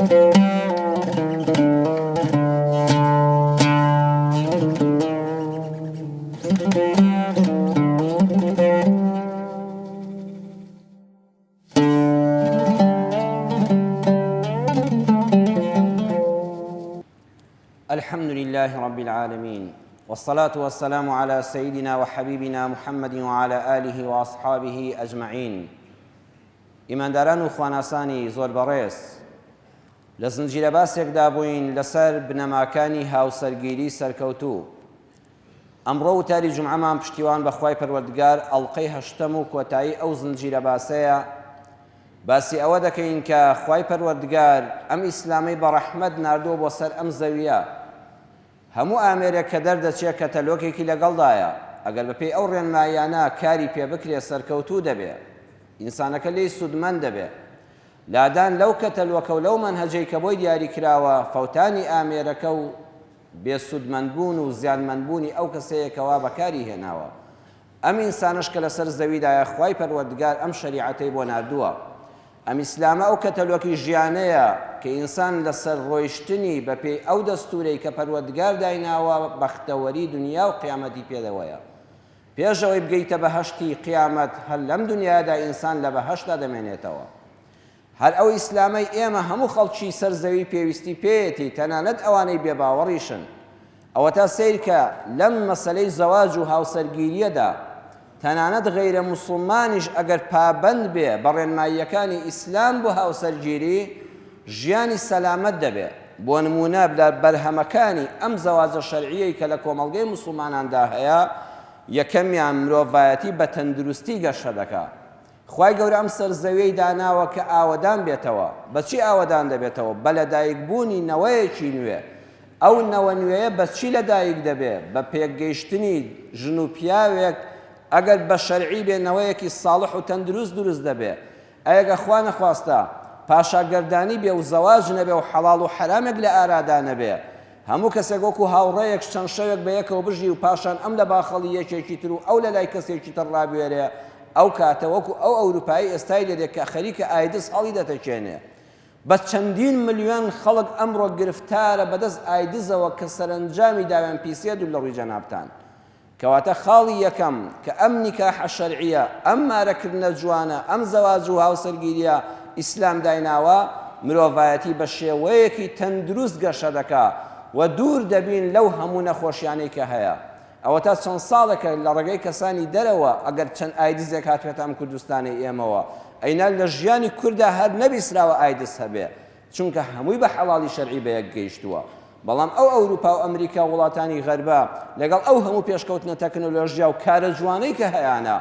الحمد لله رب العالمين والصلاة والسلام على سيدنا وحبيبنا محمد وعلى آله وأصحابه أجمعين ئیمانداران و خواناسانی زۆر بەڕێز لە زنجیرە باسێکدا بووین لەسەر بنەماکانی هاوسەرگیری سەرکەوتوو ئەمڕۆ وتاری جومعەمان پشتیوان بە خوای پەروەردگار ئەڵقەی هەشتەم و کۆتایی ئەو زنجیرە باسەیە باسی ئەوە دەکەین کە خوای پەروەردگار ئەم ئیسلامەی بە ڕەحمەت ناردووە بۆ سەر ئەم زەویە هەموو ئامێرێک کە دەردەچێ کەتەلۆکێکی لەگەڵدایە ئەگەر بەپێی ئەو ڕێنماییانە کاری پێ بکرێ سەرکەوتوو دەبێ ئینسانەکە لێی سوودمەند دەبێ لادان لەو کەتەلۆکە و لەو مەنهەجەی کە بۆی دیاری کراوە فەوتانی ئامێرەکە و بێ سوودمەندبوون و زیانمەندبوونی ئەو کەسەیە کەوا بەکاری هێناوە. ئەم ئینسانەش کە لەسەر زەویدایە خوای پەروەردگار ئەم شەریعەتەی بۆ ناردووە. ئەم ئیسلامە ئەو کەتەلۆکی ژیانەیە کە ئینسان لەسەر ڕۆیشتنی بەپێی ئەو دەستوورەی کە پەروەردگار دایناوە بەختەوەری دونیا و قیامەتی پێوەیە. پێش ئەوەی بگەیتە بەهەشتی قیامەت هەر لەم دونیایەدا ئینسان لە بەهەشتدا دەمێنێتەوە. هەر ئەو ئیسلامەی ئێمە هەموو خەڵکی سەر زەوی پێویستی پێیەتی تەنانەت ئەوانەی بێباوەڕیشن. ئەوەتا سەیرکە لەم مەسەلەی زەواج و هاوسەرگیریەدا تەنانەت غەیرە موسڵمانیش ئەگەر پابەند بێ بە ڕێنماییەکانی ئیسلام بۆ هاوسەرگیری ژیانی سەلامەت دەبێ. بۆ نموونە لە بەرهەمەکانی ئەم زەواجە شەرعیەی کە لە کۆمەڵگەی موسڵماناندا هەیە یەکەمیان مرۆڤایەتی بە تەندروستی گەشە دەکا. خوای گەورە ئەم سەر زەویەی داناوە کە ئاوەدان بێتەوە، بە چی ئاوەدان دەبێتەوە؟ بە لەدایک بوونی نەوەیەکی نوێ، ئەو نەوە نوێیە بە چی لەدایک دەبێ؟ بە پێکگەیشتنی ژن و پیاوێک ئەگەر بە شەرعی بێ نەوەیەکی ساڵح و تەندروست دروست دەبێ، ئەگە خوا نەخواستە پاشاگەردانی بێ و زەواج نەبێ و حەڵاڵ و حەرامێک لە ئارادا نەبێ، هەموو کەسێک وەکو هاوڕێیەک چەند شەوێک بە یەکەوە بژی و پاشان ئەم لە باخەڵی یەکێکی تر و ئەو لە لای کەسێکی تر ڕابوێرێ، ئەو کاتە وەکو ئەو ئەوروپایەی ئێستای لێ دێ کە خەریکە ئایدز هەڵیدەتەکێنێ. بە چەندین ملیۆن خەڵک ئەمڕۆ گرفتارە بەدەست ئایدزەوە کە سەرەنجامی داوێن پیسیە دوور لە ڕووی جەنابتان. کەواتە خاڵی یەکەم کە ئەم نیکاحە شەرعیە، ئەم مارەکردنە جوانە، ئەم زەواج و هاوسەرگیریە ئیسلام دایناوە، مرۆڤایەتی بە شێوەیەکی تەندروست گەشە دەکا و دوور دەبین لەو هەموو نەخۆشیانەی کە هەیە. ئەوەتا چەند ساڵێکە لە ڕێگەی کەسانی دەرەوە ئەگەر چەند ئایدزێک هاتبێتە ئەم کوردستانەی ئێمەوە، ئەینا لە ژیانی کوردا هەر نەبیسراوە ئایدز هەبێ. چونکە هەمووی بە حەڵاڵی شەرعی بەیەک گەیشتووە بەڵام ئەو ئەوروپا و ئەمریکا و وڵاتانی غەربە لەگەڵ ئەو هەموو پێشکەوتنە تەکنۆلۆژیا و کارە جوانەی کە هەیانە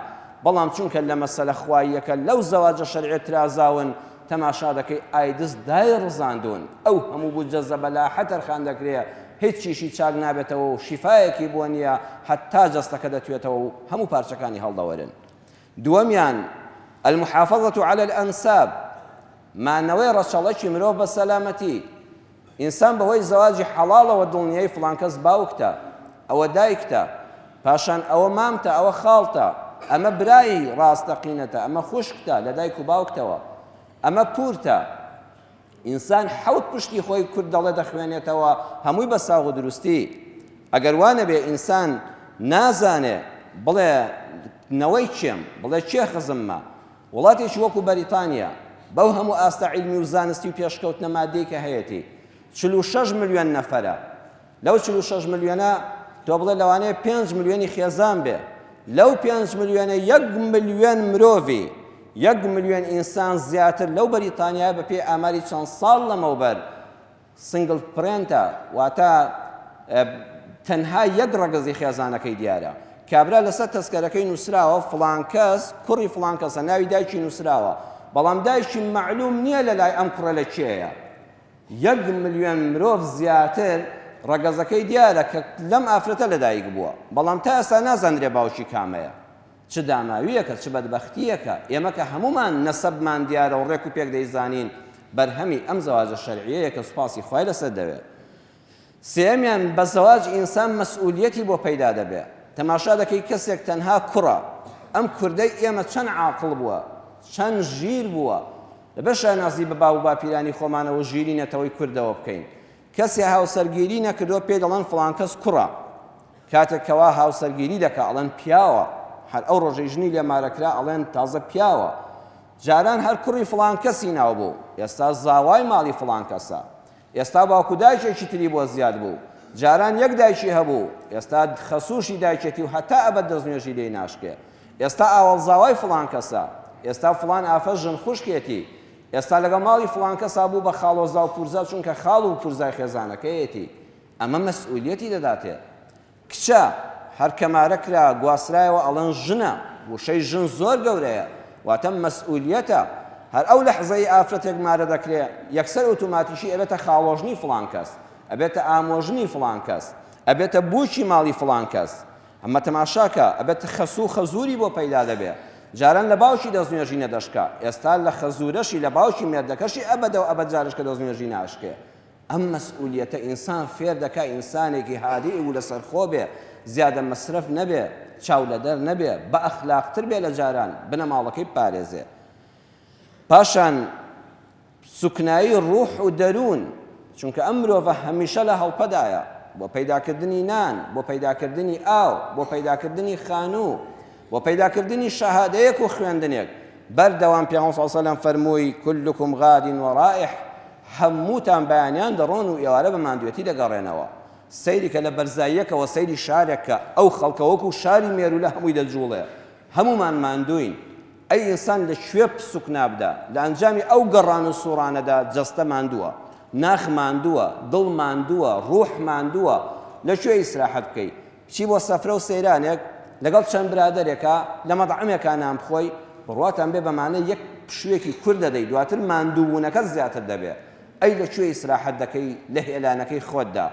بەڵام چونکە لە مەسەلە خواییەکە لەو زەواجە شەرعیە ترازاون تەماشا دەکەی ئایدز دایڕزاندوون ئەو هەموو بودجە زەبەلاحە تەرخان دەکرێ هیچیشی چاک نابێتەوە و شیفایەکی بۆ نییە هەتا جەستەکە دەتوێتەوە و هەموو پارچەکانی هەڵدەوەرن دووەمیان المحافظة على الأنساب مانەوەی ڕەچەڵەکی مرۆڤ بە سەلامەتی، ئینسان بەهۆی زەواجی حەڵاڵەوە دڵنیای فڵان کەس باوکتە، ئەوە دایکتە، پاشان ئەوە مامتە، ئەوە خاڵتە، ئەمە برای ڕاستەقینەتە، ئەمە خوشکتە لە دایک و باوکتەوە، ئەمە پوورتە. ئینسان حەوت پشتی خۆی کورد دەڵێ دەخوێنێتەوە هەمووی بە ساغ و دروستی. ئەگەر وا نەبێ ئینسان نازانێ بڵێ نەوەی کێم، بڵێ کێ خزممە، وڵاتێکی وەکو بەریتانیا بەو هەموو ئاستە عیلمی و زانستی و پێشکەوتنە مادیەی کە هەیەتی 46 ملیۆن نەفەرە لەو 46 ملیۆنە تۆ بڵێ لەوانەیە 5 ملیۆنی خێزان بێ لەو 5 ملیۆنە یەک ملیۆن مرۆڤی یەک ملیۆن ئینسان زیاتر لەو بەریتانیا بە پێی ئاماری چەند ساڵ لەمەوبەر single parent ە واتە تەنها یەک ڕەگەزی خێزانەکەی دیارە کابرا لەسەر تەسکەرەکەی نووسراوە فڵان کەس کوڕی فڵان کەسە ناوی دایکی نووسراوە بەڵام دایکی مەعلوم نییە لە لای ئەم کوڕە لە کێیە یەک ملیۆن مرۆڤ زیاتر ڕەگەزەکەی دیارە کە لەم ئافرەتە لەدایک بووە بەڵام تا ئێستا نازانرێ باوکی کامەیە چ داماوییەکە، چ بەدبەختییەکە، ئێمە کە هەموومان نەسەبمان دیارە و ڕێک و پێک دەیزانین، بەرهەمی ئەم زەواجە شەرعییەیە کە سوپاسی خوای لەسەر دەوێ. سێیەمیان، بە زەواج ئینسان مەسئولیەتی بۆ پەیدا دەبێ. تەماشا دەکەی کەسێک تەنها کوڕە، ئەم کوردەی ئێمە چەند عاقڵ بووە، چەند ژیر بووە. دەبێ شانازی بە باو و باپیرانی خۆمانەوە ژیری نەتەوەی کوردەوە بکەین. کەسێ هاوسەرگیری نەکردووە پێی دەڵێن فڵان کەس کوڕە. کاتێک کەوا هاوسەرگیری دەکا ئەڵێن پیاوە. هەر ئەو ڕۆژەی ژنی لێ مارە کرا ئەڵێن تازە پیاوە. جاران هەر کوڕی فڵان کەسی ناو بوو، ئێستا زاوای ماڵی فڵان کەسە. ئێستا باوک و دایکێکی تری بۆ زیاد بوو. جاران یەک دایکی هەبوو، ئێستا خەسووشی دایکێتی و هەتا ئەبەد دەستنوێژی لێی ناشکێ. ئێستا ئاوەڵزاوای فڵان کەسە. ئێستا فڵان ئافرەت ژن خوشکێتی. ئێستا لەگەڵ ماڵی فڵان کەسا بوو بە خاڵۆزا و پوورزا چونکە خاڵ و پوورزای خێزانەکەیەتی. ئەمە مەسئولیەتی دەداتێ. کچە، هەر کە مارە کرا گواسترایەوە ئەڵێن ژنە، وشەی ژن زۆر گەورەیە، واتە مەسئولیەتە، هەر ئەو لەحزەی ئافرەتێک مارە دەکرێ یەکسەر ئوتوماتیکی ئەبێتە خاڵۆژنی فڵان کەس، ئەبێتە ئامۆژنی فڵان کەس، ئەبێتە بووکی ماڵی فڵان کەس، ئەمە تەماشاکە، ئەبێتە خەسوو و خەزووری بۆ پەیدا دەبێ، جاران لە باوکی دەستنوێژی نەدەشکا، ئێستا لە خەزوورەشی لە باوکی مێردەکەشی ئەبەدە و ئەبەد جارشکە دەستنوێژی ناشکێ. ئەم مەسئولیەتە ئینسان فێر دەکا ئینسانێکی هادیء و لەسەرخۆ بێ، زیادە مەسرەف نەبێ، چاو لەدەر نەبێ، بە ئەخلاقتر بێ لە جاران، بنەماڵەکەی بپارێزێ. پاشان سوکنایی ڕوح و دەروون، چونکە ئەم مرۆڤە هەمیشە لە هەڵپەدایە، بۆ پەیداکردنی نان، بۆ پەیداکردنی ئاو، بۆ پەیداکردنی خانوو، بۆ پەیداکردنی شەهادەیەک و خوێندنێک، بەردەوام پێغەمبەر صلی اللە علیە وسلم فەرمووی، کلکم غاد و رائح، هەمووتان بەیانیان دەڕۆن و ئێوارە بە ماندوێتی دەگەڕێنەوە. سەیری کە لە بەرزاییەکەوە سەیری شارێک کە ئەو خەڵکە وەکو شاری مێروولە هەمووی دەجووڵێ. هەموومان ماندووین. ئەی ئینسان لە کوێ پسوک نابدا؟ لە ئەنجامی ئەو گەڕان و سووڕانەدا جەستە ماندووە. ناخ ماندووە. دڵ ماندووە. ڕوح ماندووە. لە کوێ ئیسراحەت بکەی؟ بچی بۆ سەفرە و سەیرانێک لەگەڵ چەند برادەرێکا لە مەتعەمێکا نان بخۆی، بڕواتان بێ بەمانە یەک پشوویەکی کورت دەدەی دواتر ماندووبوونەکەت زیاتر دەبێ. ئەی لە کوێ ئیسراحەت دەکەی لە هێلانەکەی خۆتدا؟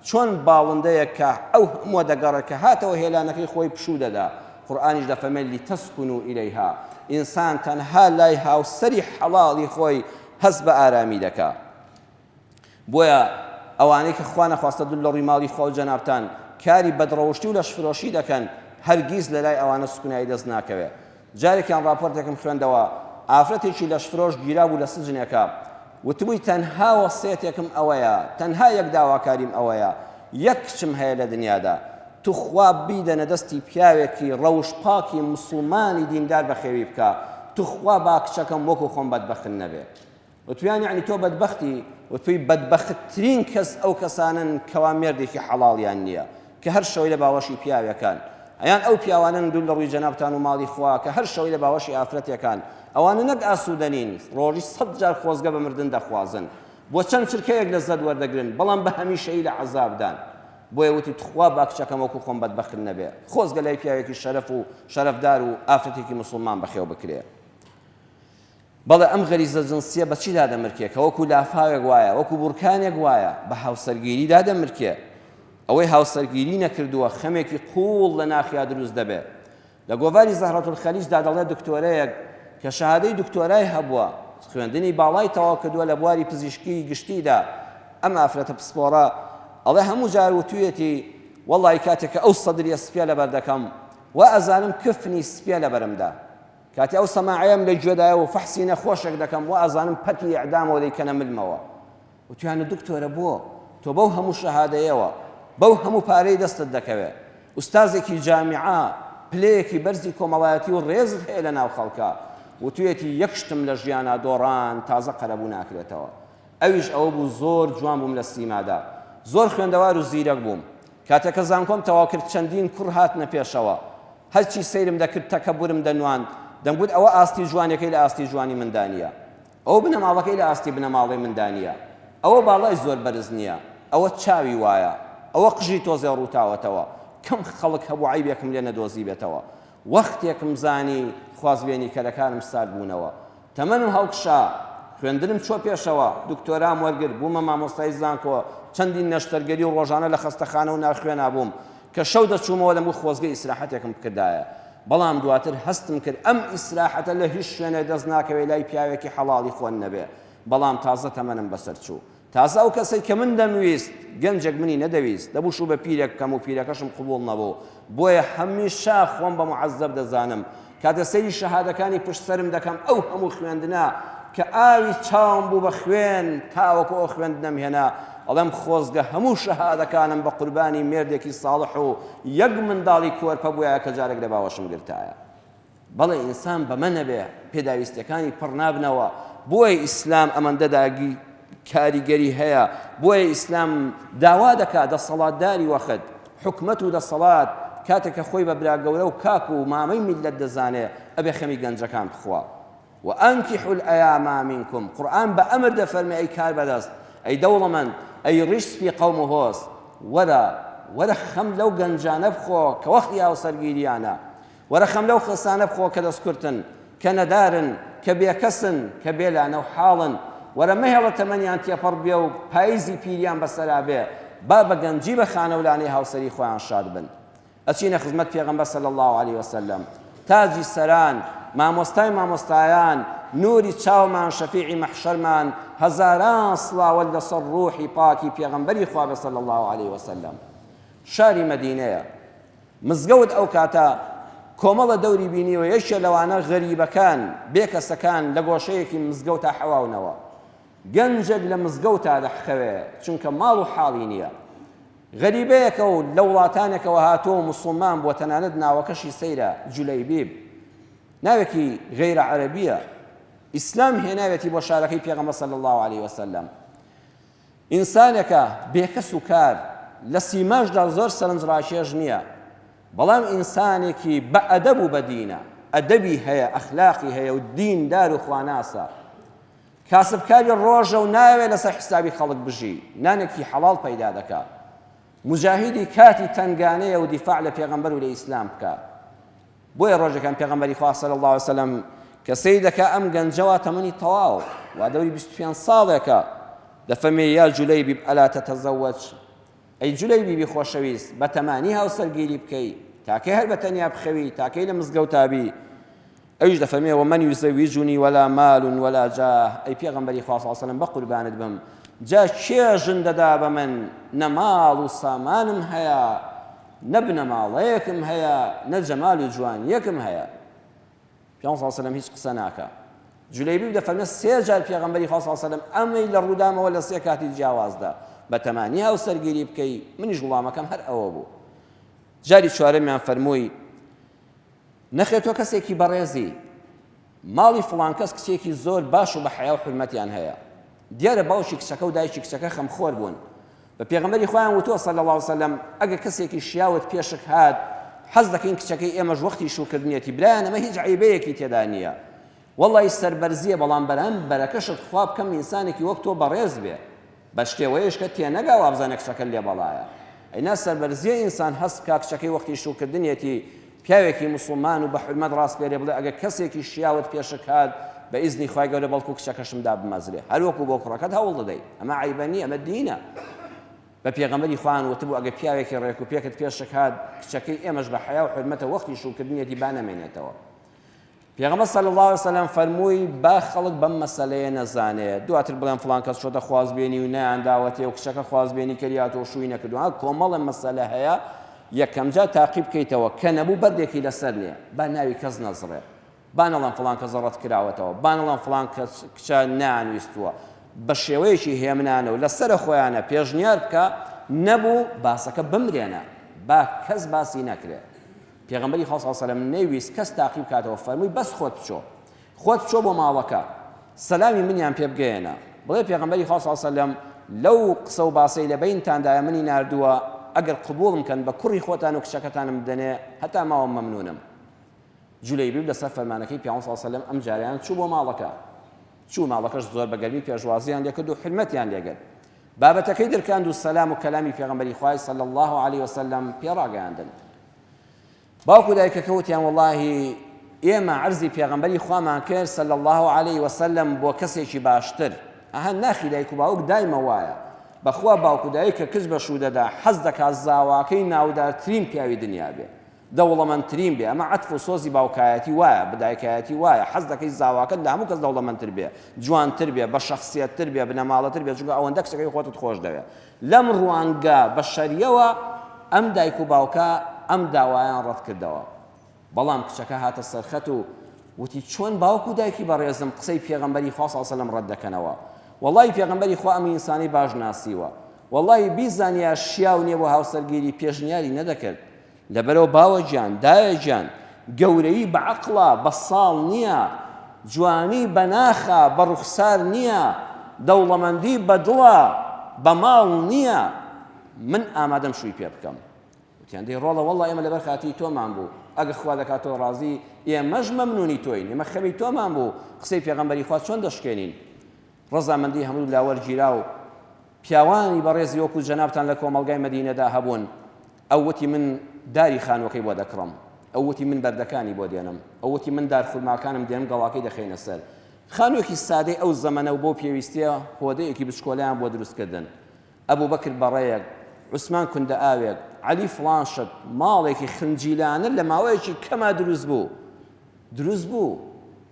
چۆن باڵندەیەک کە ئەو هەمووە دەگەڕێ کە هاتەوە هێلانەکەی خۆی پشوو دەدا، قورئانیش دەفەرمێ لتسکنوا الیها، ئینسان تەنها لای هاوسەری حەڵاڵی خۆی هەست بە ئارامی دەکا. بۆیە ئەوانەی کە خوا نەخواستە دوور لە ڕووی ماڵی خوا و جەنابتان کاری بەدڕەوشتی و لەشفرۆشی دەکەن هەرگیز لە لای ئەوانە سوکنایی دەست ناکەوێ. جارێکیان ڕاپۆرتێکم خوێندەوە ئافرەتێکی لەشفرۆش گیرابوو لە سجنێکا وتبووی تەنها وەسێتێکم ئەوەیە تەنها یەک داواکاریم ئەوەیە یەک کچم هەیە لە دنیادا توخوا بیدەنە دەستی پیاوێکی ڕەوش پاکی مسوڵمانی دیندار بەخێوی بکا توخوا با کچەکەم وەکو خۆم بەدبەخت نەبێ. وتویان یەعنی تۆ بەدبەختی؟ وتوی بەدبەختترین کەس ئەو کەسانەن کەوا مێردێکی حەڵاڵیان نییە کە هەر شەوەی لە باوەشی پیاوێکان ئەیان ئەو پیاوانەن دوور لە ڕووی جەنابتان و ماڵی خوا کە هەر شەوەی لە باوەشی ئافرەتێکان ئەوانە نەک ئاسوودە نین ڕۆژی سەت جار خۆزگە بە مردن دەخوازن بۆ چەند چرکەیەک لەزەت وەردەگرن بەڵام بە هەمیشەیی لە عەزابدان بۆیە وتی تخوا با کچەکەم وەکو خۆم بەدبەخت نەبێ خۆزگە لای پیاوێکی شەرەف و شەرەفدار و ئافرەتێکی موسڵمان بەخێو بکرێ. بەڵێ ئەم غەریزە جنسیە بە چی دادەمرکێ کە وەکو لافاوێک وایە، وەکو بورکانێک وایە، بە هاوسەرگیری دادەمرکێ. ئەوەی هاوسەرگیری نەکردووە خەمێکی قووڵ لە ناخیا دروست دەبێ. لە گۆڤاری زەهرەت الخلیج دا دەڵێ دکتۆرەیەک کە شەهادەی دکتۆرای هەبووە، خوێندنی باڵای تەواو کردووە لە بواری پزیشکی گشتیدا، ئەم ئافرەتە پسپۆڕە ئەڵێ هەموو جار وتوویەتی وەڵڵاهی کاتێک کە ئەو سەدریە سپیە لەبەر دەکەم وا ئەزانم کفنی سپیە لەبەرمدا. کاتێ ئەو سەماعەیەم لە گوێدایە و فەحسی نەخۆشێک دەکەم وا ئەزانم پەتی ئیعدامەوە دەیکەنە ملمەوە. وتویانە دکتۆرە بۆ؟ تۆ بەو هەموو شەهادەیەوە، بەو هەموو پارەی دەستت دەکەوێ، ئوستازێکی جامیعە، پلەیەکی بەرزی کۆمەڵایەتی و ڕێزت هەیە لە ناو خەڵکا. وتویەتی یەک شتم لە ژیانا دۆڕان تازە قەرەبوو ناکرێتەوە. ئەویش ئەوە بوو زۆر جوان بووم لە سیمادا. زۆر خوێندەوار و زیرەک بووم. کاتێ کە زانکۆم تەواو کرد چەندین کوڕ هاتنە پێشەوە. هەرچی سەیرم دەکرد تەکەبورم دەنواند، دەمگوت ئەوە ئاستی جوانیەکەی لە ئاستی جوانی مندا نییە. ئەوە بنەماڵەکەی لە ئاستی بنەماڵەی مندا نییە. ئەوە باڵای زۆر بەرز نییە. ئەوە چاوی وایە. ئەوە قژی تۆزێ ڕووتاوەتەوە. کەم خەڵک هەبوو عەیبێکم لێ نەدۆزیبێتەوە. وەختێکم زانی خوازبێنیکەرەکانم سارد بوونەوە. تەمەنم هەڵکشا، خوێندنم چووە پێشەوە، دکتۆرام وەرگرت، بوومە مامۆستای زانکۆ، چەندین نەشتەرگەری و ڕۆژانە لە خەستەخانە و ناخوێنا بووم، کە شەو دەچوومەوە دەمگوت خۆزگە ئیسراحەتێکم بکردایە، بەڵام دواتر هەستم کرد ئەم ئیسراحەتە لە هیچ شوێنێک دەست ناکەوێ لای پیاوێکی حەڵاڵی خۆن نەبێ، بەڵام تازە تەمەنم بەسەر چوو. تازە ئەو کەسەی کە من دەمویست، گەنجێک منی نەدەویست، دەبوو شوو بە پیرێک بکەم و پیرەکەشم قبوڵ نەبوو، بۆیە هەمیشە خۆم بە موعەزەب دەزانم. کاتێ سەیری شەهادەکانی پشت سەرم دەکەم، ئەو هەموو خوێندنە کە ئاوی چاوم بوو بە خوێن تاوەکو ئەو خوێندنەم هێنا، ئەڵێم خۆزگە هەموو شەهادەکانم بە قوربانی مێردێکی ساڵح و یەک منداڵی کۆرپە بوایە کە جارێک لە باوەشم گرتایە. بەڵێ ئینسان بەمە نەبێ پێداویستیەکانی پڕ نابنەوە، بۆیە ئیسلام ئەمەندە داگی کاریگەری هەیە، بۆیە ئیسلام داوا دەکا دەسەڵاتداری وەخت، حکومەت و دەسەڵات کاتێک کە خۆی بە برا گەورە و کاک و مامەی میللەت دەزانێ ئەبێ خەمی گەنجەکان بخوا. وانکحوا الایام منکم، قورئان بە ئەمر دەفەرمێ ئەی کاربەدەست، ئەی دەوڵەمەند، ئەی ڕیش سپی قەوم و هۆز، وەرە، وەرە خەم لەو گەنجانە بخۆ کە وەختی هاوسەرگیریانە، وەرە خەم لەو کەسانە بخۆ کە دەستکورتن، کە نەدارن، کە بێکەسن، کە بێ لانە و حاڵن. وەرە مەهێڵە تەمەنیان تێپەڕ بێ و پایزی پیریان بەسەرا بێ، با بە گەنجی بە خانە و لانەی هاوسەری خۆیان شاد بن. ئەچینە خزمەت پێغەمبەر صلی اللە علیە وسلم، تاجی سەران، مامۆستای مامۆستایان، نوری چاومان، شەفیعی مەحشەرمان، هەزاران سڵاوەت لەسەر ڕوحی پاکی پێغەمبەری خوا بێ صلی اللە علیە وسلم. شاری مەدینەیە. مزگەوت ئەو کاتە کۆمەڵە دەوری بینیوە یەکێ لەوانە غەریبەکان، بێکەسەکان لە گۆشەیەکی مزگەوتا حەواونەوە. گەنجێک لە مزگەوتا دەحخەوێ چونکە ماڵ و حاڵی نییە. غەریبەیەکە و لە وڵاتانێکەوە هاتووە و موسڵمان بووە تەنانەت ناوەکەشی سەیرە جولەیبیب ناوێکی غەیرە عەرەبییە ئیسلام هێناوێتی بۆ شارەکەی پێغەمبەر صلی اللە علیه وسلم. ئینسانێکە بێکەس و کار، لە سیماشدا زۆر سەرنجڕاکێش نییە، بەڵام ئینسانێکی بە ئەدەب و بە دینە، ئەدەبی هەیە، ئەخلاقی هەیە و دیندار و خواناسە. کاسبکاری ڕۆژە و نایەوێت لەسەر حیسابی خەڵک بژی، نانێکی حەڵاڵ پەیدا دەکا. موجاهیدی کاتی تەنگانەیە و دیفاع لە پێغەمبەر و لە ئیسلام بکا. بۆیە ڕۆژێکان پێغەمبەری خوا صلی اللە علیە وسلم کە سەیر دەکا ئەم گەنجە وا تەمەنی تەواو وا دەوری 25 ساڵێکە دەفەرمێ یا جولەیبیب ئەلا تەتەزەوەج ئەی جولەیبیبی خۆشەویست بەتەمانی هاوسەرگیری بکەی تاکەی هەر بە تەنیا بخەوی تاکەی لە مزگەوتا بی ئەویش دەفەرمێ ومن یزوجنی ولا مال ولا جاه ئەی پێغەمبەری خوا صلی اللە علیه وسلم بەقوربانت بم جا کێ ژن دەدا بە من نە ماڵ و سامانم هەیە نە بنەماڵەیەکم هەیە نە جەمال و جوانیەکم هەیە. پێغەمبەر صلی اللە علیه وسلم هیچ قسە ناکا. جولەیبیب دەفەرمێ سێ جار پێغەمبەری خوا صلی اللە علیه وسلم ئەمەی لە ڕوودامەوە لە سێ کاتی جیاوازدا بەتەمانی هاوسەرگیری بکەی منیش وڵامەکەم هەر ئەوە بوو. جاری چوارەمیان فەرمووی نەخێر تۆ کەسێکی بەڕێزی، ماڵی فڵان کەس کچێکی زۆر باش و بە حەیا و حورمەتیان هەیە. دیارە باوکی کچەکە و دایکی کچەکە خەمخۆر بوون. بە پێغەمبەری خۆیان وتووە صلی اللە علیە وسلم ئەگەر کەسێکی شیاوت پێشک هات حەز دەکەین کچەکەی ئێمەش وەختی شووکردنیەتی برایان ئەمە هیچ عەیبەیەکی تێدا نییە وەڵی سەربەرزیە بەڵام بەرام بەرەکەشت خوا بکەم ئینسانێکی وەک تۆ بەڕێز بێ بە شتێوەیەش کە تێنەگا وابزانێ کچەکەت لێ بەڵایە. ئەینا سەربەرزیە ئینسان هەست بکا کچەکەی وەختی شووکردنیەتی پیاوێکی موسڵمان و بە حورمەت ڕاسپێرێ بڵێ ئەگەر کەسێکی شیاوت پێشک هات بە ئیزنی خوای گەورە بەڵکو کچەکەشم دابمەزرێ هەر وەکو بۆ کوڕەکەت هەوڵ دەدەی ئەمە عەیبە نیە ئەمە دینە بە پێغەمبەری خۆیان وتبوو ئەگەر پیاوێکی ڕێک و پێکت پێشک هات کچەکەی ئێمەش بە حەیا و حورمەتە وەختی شووکردنیەتی با نەمێنێتەوە. پێغەمبەر صلی اللە علیە وسلم فەرمووی با خەڵک بەم مەسەلەیە نەزانێ دواتر بڵێن فڵان کەس چۆتە خوازبێنی و نەیان داوەتێ و کچەکە خوازبێنی کەریاتەوە شووی نەکردووە ها کۆمەڵە مەسەلە هەیە یەکەمجار تاقی بکەیتەوە کە نەبوو بەردێکی لەسەر نییە با ناوی کەس نەزڕێ با نەڵێن فڵان کەس ڕەت کراوەتەوە با نەڵێن فڵان کەس کچە نەیانویستووە بە شێوەیەکی هێمنانە و لەسەرە خۆیانە پێشنیار بکە نەبوو باسەکە بمرێنە با کەس باسی نەکرێ پێغەمبەری خوا صلی اللە علیە وسلم نەیویست کەس تاقی بکاتەوە فەرمووی بەس خۆت بچۆ خۆت بچۆ بۆ ماڵەکە سەلامی منیان پێ بگەیەنە بڵێ پێغەمبەری خوا صلی اللە علیە وسلم لەو قسە و باسەی لە بەینتاندایە منی ناردووە ئەگەر قبوڵم کەن بە کوڕی خۆتان و کچەکەتانم بدەنێ هەتا ماوەم مەمنونم جولەیبیب لەسەر فەرمانەکەی پێغەمبەر صلی اللە علیه وسلم ئەم جارەیان چوو بۆ ماڵەکە چوو ماڵەکەش زۆر بە گەرمی پێشوازیان لێکرد و حرمەتیان لێگرت بابەتەکەی درکاند و سەلام و کەلامی پێغەمبەری خوای صلی اللە علیە وسلم پێ ڕاگەیاندن. باوک و دایکەکە وتیان وەڵاهی ئێمە عەرزی پێغەمبەری خوامان کرد صلی اللە علیه وسلم بۆ کەسێکی باشتر. ئەها ناخی دایک و باوک دایمە وایە. بەخوا باوک و دایک کە کچ بە شوو دەدا حەز دەکات زاواکەی ناودارترین پیاوی دنیا بێ. دەوڵەمەندترین بێ، ئەمە عەتف و سۆزی باوکایەتی وایە، دایکایەتی وایە، حەز دەکەی زاواکەت لە هەموو کەس دەوڵەمەندتر بێ، جوانتر بێ، بە شەخسیەتتر بێ، بنەماڵەتر بێ، چونکە ئەوەندە کچەکەی خۆتت خۆش دەوێ. لەم ڕوانگە بەشەرییەوە ئەم دایک و باوکە ئەم داوایان ڕەت کردەوە. بەڵام کچەکە هاتە سەرخەت و. وتی چۆن باوک و دایکی بەڕێزم قسەی پێغەمبەری خوا صلی اللە علیه و سلم ڕەت دەکەنەوە وەڵی پێغەمبەری خوا ئەم ئینسانەی باش ناسیوە وەڵی بیزانیا شیاو نییە بۆ هاوسەرگیری پێشنیاری نەدەکرد لەبەرەوە باوە گیان دایە گیان گەورەیی بە عەقڵە بە ساڵ نییە جوانی بە ناخە بە ڕوخسار نییە دەوڵەمەندی بە دڵە بە ماڵ نییە من ئامادەم شووی پێ بکەم وتیان دەی ڕۆڵە وەڵڵا ئێمە لەبەر خاتری تۆمان بوو ئەگە خوا دەکات تۆ ڕازی ئێمەش مەمنونی تۆین ئێمە خەمی تۆمان بوو قسەی پێغەمبەری خوا چۆن دەشکێنین ڕەزامەندی هەموو لا وەرگیرا و پیاوانی بەڕێزی وەکو جەنابتان لە کۆمەڵگای مەدینەدا هەبوون ئەو وتی من داری خانوەکەی بۆ دەکڕم ئەو وتی من بەردەکانی بۆ دێنم ئەو وتی من دار خورماکانم دێنم گەڵاکەی دەخەینە سەر خانوویەکی سادەی ئەو زەمەنە و بۆ پێویستیە هۆدەیەکی بچکۆلەیان بۆ دروستکردن ئەبوبەکر بەڕەیەک، عوسمان کوندە ئاوێک، عەلی فڵان شت، ماڵێکی خنجیلانە لە ماوەیەکی کەما دروست بوو. دروست بوو.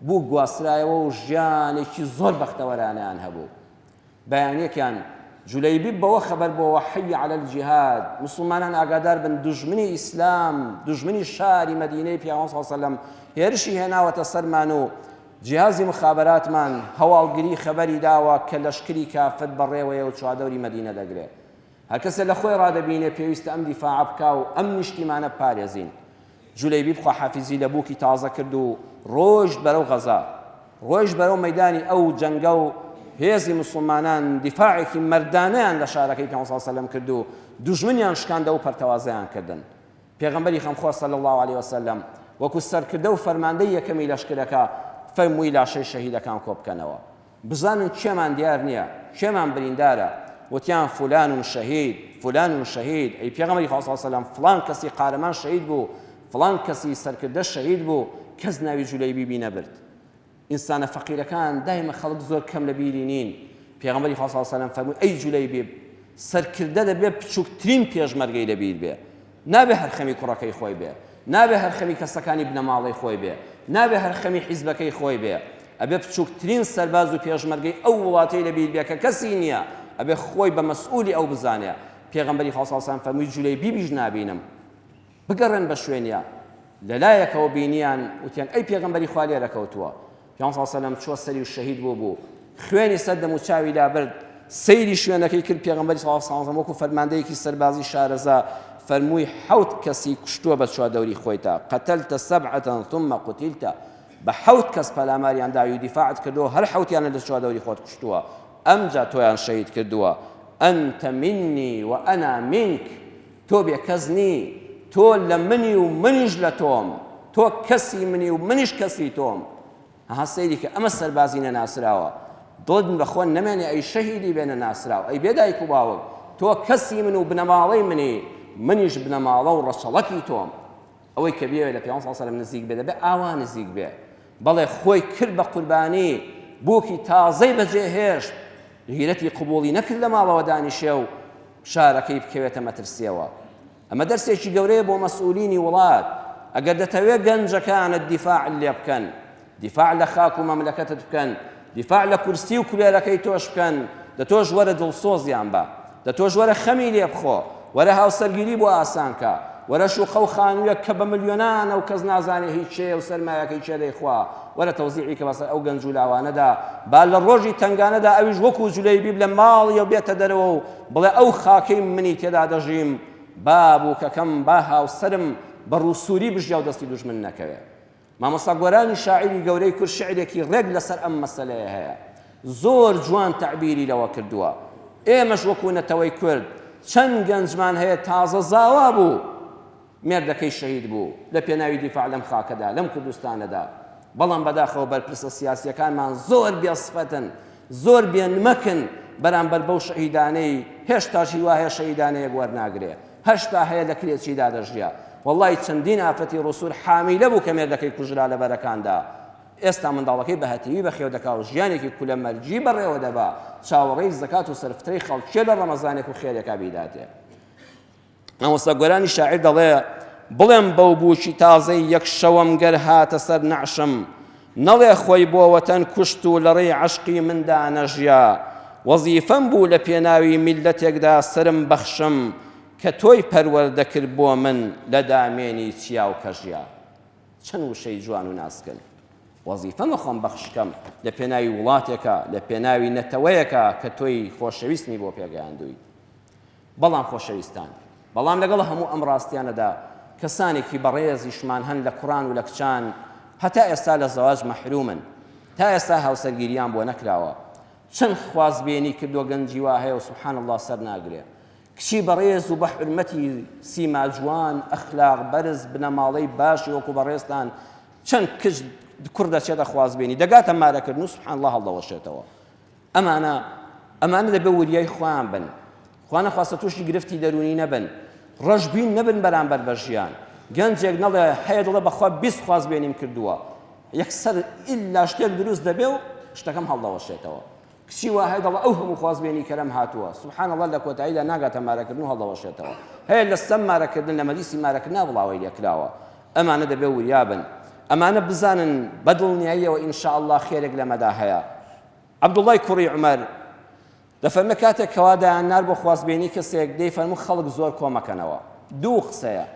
بوو گواسترایەوە و ژیانێکی زۆر بەختەوەرانەیان هەبوو. بەیانیەکیان جولەیبیب بەوە خەبەر بۆوە حی علی الجهاد، موسڵمانان ئاگادار بن دوژمنی ئیسلام، دوژمنی شاری مەدینەی پێغەمبەر صلی اللە علیە وسلم هێرشی هێناوەتە سەرمان و جیهازی مخابەراتمان، هەواڵگری، خەبەری داوە کە لەشکری کافر بەڕێوەیە و چوادەوری مەدینە دەگرێ. هەرکەسێ لە خۆی ڕادەبینێ پێویستە ئەم دیفاعە بکا و ئەم نیشتیمانە بپارێزین. جولەیبیب خواحافیزی لە بووکی تازە کرد و ڕۆیشت بەرەو غەزا. ڕۆیشت بەرەو مەیدانی ئەو جەنگە و هێزی موسڵمانان دیفاعێکی مەردانەیان لە شارەکەی پێغەمبەر صلی اللە علیە وسلم کرد و دوژمنیان شکاندەوە و پەرتەوازەیان کردن. پێغەمبەری خەمخۆر صلی اللە علیە وسلم وەکو سەرکردە و فەرماندەی یەکەمی لەشکرەکە فەرمووی لاشەی شەهیدەکان کۆبکەنەوە بزانن کێمان دیار نییە کێمان بریندارە وتیان فلان شەهید فلان شەهید ئەی پێغەمبەری خوا صلی اللە علیه وسلم فلان کەسی قارەمان شەهید بوو فلان کەسی سەرکردە شەهید بوو کەس ناوی جولەیبیبی نەبرد ئینسانە فەقیرەکان دایمە خەڵک زۆر کەم لە بیری نین پێغەمبەری خوا صلی اللە علیه و سلم فەرمووی ئەی جولەیبیب سەرکردە دەبێ بچووکترین پێشمەرگەی لە بیر بێ نابێ هەر خەمی کوڕەکەی خۆی بێ نابێ هەر خەمی کەسەکانی بنەماڵەی خۆی بێ نابێ هەر خەمی حیزبەکەی خۆی بێ ئەبێ بچووکترین سەرباز و پێشمەرگەی ئەو وڵاتەی لە بیر بێ کە کەسی نییە ئەبێ خۆی بە مەسئولی ئەو بزانێ پێغەمبەری خوا صلی اللە علیه و سلم فەرمووی جولەیبیبیش نابینم بگەڕێن بە شوێنیا لەلایەکەوە بینیان وتیان ئەی پێغەمبەری خوا لێرە کەوتووە پێغەمبەر صلی اللە علیه وسلم چووە سەری و شەهید بوو بوو خوێنی سەر دەم و چاوی لابرد سەیری شوێنەکەی کرد پێغەمبەری صلی اللە علیه وسلم وەکو فەرماندەیەکی سەربازی شارەزا فەرمووی حەوت کەسی کوشتووە بە چواردەوری خۆیتا قتلت سبعة ثم قتلت بە حەوت کەس پەلاماریان داوی و دیفاعت کردەوە هەر حەوتیانە لە چواردەوری خۆت کوشتووە ئەمجا تۆیان شەهید کردووە أنت مني وأنا منك تۆ بێ کەس نی، تۆ لە منی و منیش لە تۆم، تۆ کەسی منی و منیش کەسی تۆم. ئەها سەیری کە ئەمە سەربازی نەناسراوە. دڵت بە خۆ نەمێنێ ئەی شەهیدی بێ نەناسراو، ئەی بێ دایک و باوک، تۆ کەسی من و بنەماڵەی منی، منیش بنەماڵە و ڕەچەڵەکی تۆم. ئەوەی کە بیەوێ لە پێغەمبەر صلی اللە علیه و سلم نزیک بێ دەبێ ئاوا نزیک بێ. بەڵێ خۆی کرد بە قوربانی، بووکی تازەی بەجێ هێشت، غیرەتی قبوڵی نەکرد لە ماڵەوە دانیشێ و شارەکەی بکەوێتە مەترسیەوە. ئەمە دەرسێکی گەورەیە بۆ مەسئولینی وڵات، ئەگەر دەتەوێت گەنجەکانت دیفاعت لێ بکەن، دیفاع لە خاک و مەملەکەتت بکەن، دیفاع لە کورسی و کولێرەکەی تۆش بکەن، دە تۆش وەرە دڵسۆزیان بە، دە تۆش وەرە خەمی لێ بخۆ، وەرە هاوسەرگیری بۆ ئاسان کە، وەرە شوقە و خانوویەک کە بە ملیۆنانە و کەس نازانێ هی کێیە و سەرمایەکەی کێ دەیخوا، وەرە تەوزیعی کە بەسەر ئەو گەنج و لاوانەدا، با لە ڕۆژی تەنگانەدا ئەویش وەکوو جولەیبیب لە ماڵیەوە بێتە دەرەوە و بڵێ ئەو خاکەی منی تێدا دەژیم، با بووکەکەم، با هاوسەرم بە ڕووسووری بژیا و دەستی دوژمن نەکەوێ. مامۆستا گۆرانی شاعیری گەورەی کورد شیعرێکی ڕێک لەسەر ئەم مەسەلەیە هەیە زۆر جوان تەعبیری لەوە کردووە ئێمەش وەکو نەتەوەی کورد چەند گەنجمان هەیە تازە زاوا بوو مێردەکەی شەهید بوو لە پێناوی دیفاع لەم خاکەدا لەم کوردستانەدا بەڵام بەداخەوە بەرپرسە سیاسیەکانمان زۆر بێسفەتن زۆر بێنمەکن بەرامبەر بەو شەهیدانەی هێشتاش هیوا هەیە شەهیدانەیەک وەرناگرێ هەشتا هەیە لە کرێچیدا دەژیا وەڵی چەندین ئافرەتی ڕوسور حامیلە بوو کە مێردەکەی کوژرا لە بەرەکاندا ئێستا منداڵەکەی بە هەتیوی بەخێو دەکا و ژیانێکی کولە مەرگی بەڕێوە دەبا چاوەڕێی زەکات و سەرفترەی خەڵکیە لە ڕەمەزانێک و خێرێکا بیداتێ مامۆستا گۆرانی شاعیر دەڵێ بڵێم بەو بووکی تازەی یەک شەوەم گەر هاتە سەر نەعشم نەڵێ خۆی بۆ وەتەن کوشت و لە ڕێی عەشقی مندا نەژیا وەزیفەم بوو لە پێناوی میللەتێکدا سەرم بەخشم کە تۆی پەروەردە کرد بۆ من لە دامێنی چیا و کەژیا چەند وشەی جوان و ناسکن. وەزیفەمە خۆم بەخش کەم لە پێناوی وڵاتێکا، لە پێناوی نەتەوەیەکا کە تۆی خۆشەویستمی بۆ پێگەیاندوویت. بەڵام خۆشەویستان، بەڵام لەگەڵ هەموو ئەم ڕاستیانەدا کەسانێکی بەڕێزیشمان هەن لە کوڕان و لە کچان هەتا ئێستا لە زەواج مەحرومن، تا ئێستا هاوسەرگیریان بۆ نەکراوە. چەند خوازبێنی کردووە گەنجی وا هەیە و سبحان اللە سەر ناگرێ. کچی بەڕێز و بە حورمەتی سیما جوان، ئەخلاق بەرز، بنەماڵەی باشی وەکو بەڕێزتان چەند کچ کوڕ دەچێتە خوازبێنی دەگاتە مارەکردن و سبحان اللە هەڵدەوەشێتەوە. ئەمانە ئەمانە دەبێ وریای خۆیان بن خوا نەخواستە تووشی گرفتی دەروونی نەبن ڕەشبین نەبن بەرامبەر بە ژیان گەنجێک نەڵێ هەیە دەڵێ بەخوا 20 خوازبێنیم کردووە یەکسەر ئیلا شتێک دروست دەبێ و شتەکەم هەڵدەوەشێتەوە کچی وا هەیە دەڵێ ئەو هەموو خوازبێنی کەرەم هاتووە سبحان الله لە کۆتاییدا ناگاتە مارەکردن و هەڵدەوەشێتەوە هەیە لە سەم مارەکردن لە مەجلیسی مارەکردنا بڵاوەی لێکراوە ئەمانە دەبێ وریا بن ئەمانە بزانن بە دڵنیاییەوە إن شاء الله خێرێک لەمەدا هەیە عەبدوڵڵای کوڕی عومەر دەفەرمێ کاتێک کەوا دەیاننارد بۆ خوازبێنی کەسێک دەیفەرموو خەڵک زۆر کۆمەکەنەوە دوو قسەیە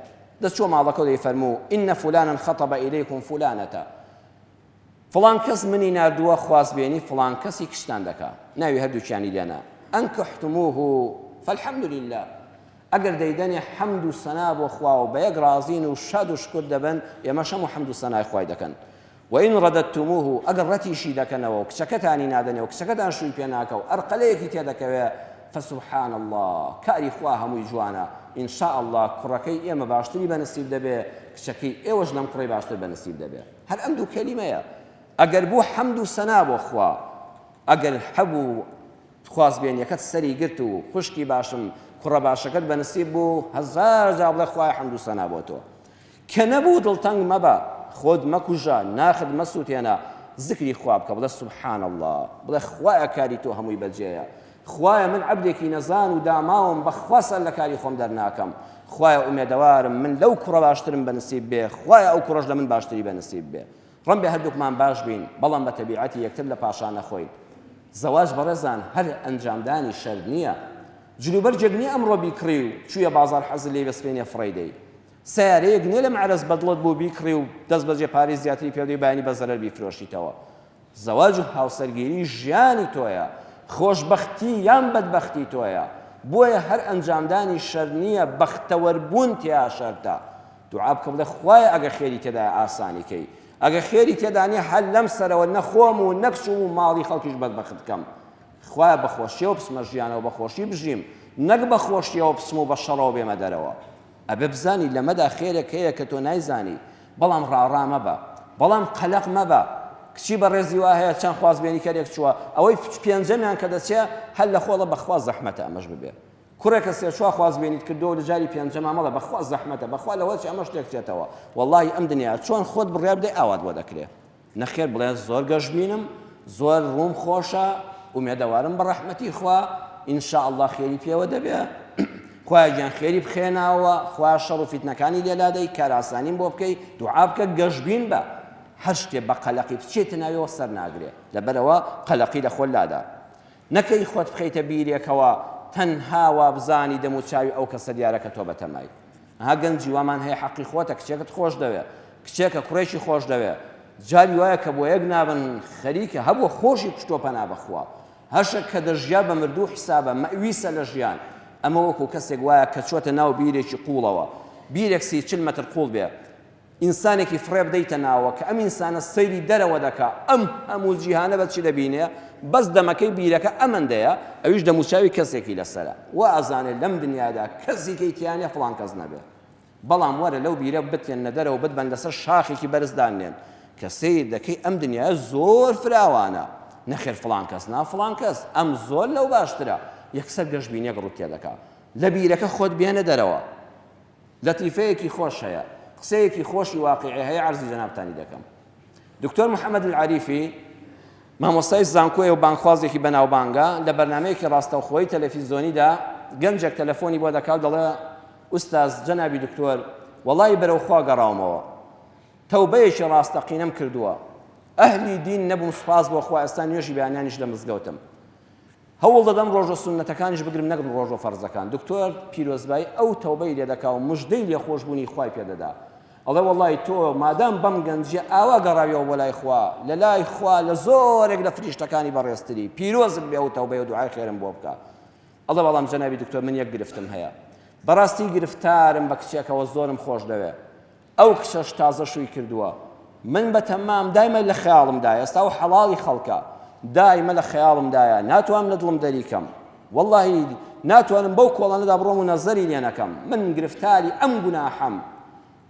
دەچووە ماڵەکە و دەیفەرموو إن فلانا خطب إليكم فلانة فڵان کەس منی ناردووە خوازبێنی فڵان کەسی کچتان دەکا ناوی هەردووکیانی لێنا أنكحتموه فالحمد لله ئەگەر دەیدەنێ حەمد و سەنا بۆ خوا و بە یەک ڕازین و شاد و شکر دەبن ئێمەش هەموو حەمد و سەنای خوای دەکەن وإن رددتموه ئەگەر ڕەتیشی دەکەنەوە و کچەکەتانی نادەنێ و کچەکەتان شووی پێ ناکا و ئەرقەلەیەکی تێدەکەوێ فسبحان اللە کاری خوا هەمووی جوانە ان شاء اللە کوڕەکەی ئێمە باشتری بە نسیب دەبێ کچەکەی ئێوەش لەم کوڕەی باشتر بە نسیب دەبێ هەر ئەم دوو کەلیمەیە ئەگەر بوو حەمد و سەنا بۆ خوا ئەگەر هەبوو خوازبێنیەکەت سەری گرت و خوشکی باشم کوڕە باشەکەت بە نسیب بوو هەزار جار بڵێ خوایە حەمد و سەنا بۆ تۆ کە نەبوو دڵتەنگ مەبە، خۆت مەکوژە، ناخت مەسوتێنە، زکری خوا بکە بڵێ سبحان اللە، بڵێ خوایە کاری تۆ هەمووی بەجێیە، خوایە من عەبدێکی نەزان و داماوم بەخوا سەر لە کاری خۆم دەرناکەم، خوایە ئومێدەوارم من لەو کوڕە باشترم بە نسیب بێ، خوایە ئەو کوڕەش لە من باشتری بە نسیب بێ. ڕەنبێ هەردووکمان باش بین، بەڵام بە تەبیعەتی یەکتر لە پاشا نەخۆین. زەواج بەڕێزان هەر ئەنجامدانی شەرت نییە. جلوبەرگێک نییە ئەمڕۆ بیکڕی و چوویە بازاڕ حەزت لێی بێ سبەینێ فڕێی دەی. سەیارەیەک نیە لە مەعرەز بەدڵت بوو بیکڕی و دەست بەجێ پارەی زیاتری پێ بدەی بەیانی بە زەرەر بیفرۆشیتەوە. زەواج و هاوسەرگیری ژیانی تۆیە، خۆشبەختی یان بەدبەختی تۆیە. بۆیە هەر ئەنجامدانی شەرت نیە، بەختەوەر بوون تیا شەرتە. دوعا بکە بڵێ خوایە ئەگەر خێری تێدایە ئاسانی کەی، ئەگەر خێری تێدا نیە هەر لەم سەرەوە نە خۆم و نە کچ و ماڵی خەڵکیش بەدبەخت کەم. خوایە بە خۆشیەوە بچمە ژیانەوە بە خۆشی بژیم نەک بە خۆشیەوە بچم و بە شەڕەوە بێمە دەرەوە. ئەبێ بزانی لەمەدا خێرێک هەیە کە تۆ نایزانی، بەڵام ڕاڕا مەبە، بەڵام قەلەق مەبە، کچی بەڕێزی وا هەیە چەند خوازبێنیکەرێک چووە، ئەوەی پێنجەمیان کە دەچێ هەر لە خۆڵە بەخوا زەحمەتە ئەمەش ببێ. کوڕێکە سێ چوار خوازبێنیت کردووە و لە جاری پێنجەما مەڵێ بەخوا زەحمەتە، بەخوا لەوە چێ ئەمەش تێکچێتەوە. وەڵاهی ئەم دنیا چۆن خۆت بڕیار بدەی ئاوات بۆ دەکرێ. نەخێر بڵێ زۆر گەشبینم زۆر ڕووم خۆشە ئومێدەوارم بە ڕەحمەتی خوا ان شاء اللە خێری پێوە دەبێ خوایە گیان خێری بخێناوە خوا شەڕ و فیتنەکانی لێ لادەی کارئاسانیم بۆ بکەی دوعا بکە گەشبین بە هەر شتێ بە قەلەقی بچێتە ناویەوە سەر ناگرێ لەبەرەوە قەلەقی لە خۆت لادا نەکەی خۆت بخەیتە بیرێکەوە تەنها وابزانی دەموچاوی ئەو کەسە دیارە کە تۆ بەتەمای ها گەنجی وامان هەیە حەقی خۆتە کچێکت خۆش دەوێ کچێکە کوڕێکی خۆش دەوێ جاری وایە کە بۆ یەک نابن خەریکە هەبووە خۆشی کوشتووە پەنا بەخوا هەشە کە دەژیا بە مردوو حیسابە مەویسە لە ژیان ئەمە وەکو کەسێک وایە کە چۆتە ناو بیرێکی قوڵەوە بیرێک 30 مەتر قوڵ بێ ئینسانێکی فڕێ بدەیتە ناوە کە ئەم ئینسانە سەیری دەرەوە دەکا ئەم هەموو جیهانە بە چی دەبینێ بەس دەمەکەی بیرەکە ئەمەندەیە ئەویش دەموچاوی کەسێکی لەسەرە وا ئەزانێ لەم دنیادا کەسی کەی تیا نیە فڵان کەس نەبێ بەڵام وەرە لەو بیرە بتێننە دەرەوە بتبەن لەسەر شاخێکی بەرز داننێن کە سەیر دەکەی ئەم دنیایە زۆر فراوانە نەخێر فڵان کەس نا فڵان کەس ئەم زۆر لەو باشترە یەکسەر گەشبینیەک ڕوو تێدەکا لە بیرەکە خۆت بێنە دەرەوە لەتیفەیەکی خۆش هەیە، قسەیەکی خۆشی واقیعی هەیە عەرزی جەنابتانی دەکەم. دکتۆر محەمەد العەریفی مامۆستای زانکۆیە و بانگخوازێکی بەناوبانگە، لە بەرنامەیەکی ڕاستەوخۆی تەلەفیزۆنیدا گەنجێک تەلەفۆنی بۆ دەکا و دەڵێ ئوستاز جەنابی دکتۆر وەڵایی بەرەو خوا گەڕاومەوە تەوبەیەکی ڕاستەقینەم کردووە ئەهلی دین نەبووم سوپاس بۆ خوا ئێستا نوێژی بەیانیانیش لە مزگەوتم هەوڵ دەدەم ڕۆژە سوننەتەکانیش بگرم نەک ڕۆژە فەرزەکان دکتۆر پیرۆزبایی ئەو تەوبەی لێ دەکا و مژدەی لێخۆشبوونی خوای پێ دەدا. ئەڵێ وەڵی تۆ مادام بەم گەنجیە ئاوا گەڕاویەوە بۆ لای خوا لە لای خوا لە زۆرێک لە فریشتەکانی بەڕێزتری پیرۆزت بێ ئەو تەوبەیە و دوعای خێرم بۆ بکە ئەڵێ بەڵام جەنابی دکتۆر من یەک گرفتم هەیە بەڕاستی گرفتارم بە کچێکەوە زۆرم خۆش دەوێ ئەو کچەش تازە شووی کردووە من بە تەمام دایمە لە خەیاڵمدایە ئێستا و حەڵاڵی خەڵکە دایمە لە خەیاڵمدایە ناتوانم لە دڵم دەریکەم واللهی ناتوانم بەو کۆڵانەدا بڕۆم و نەزەری لێ نەکەم من گرفتاری ئەم گوناحەم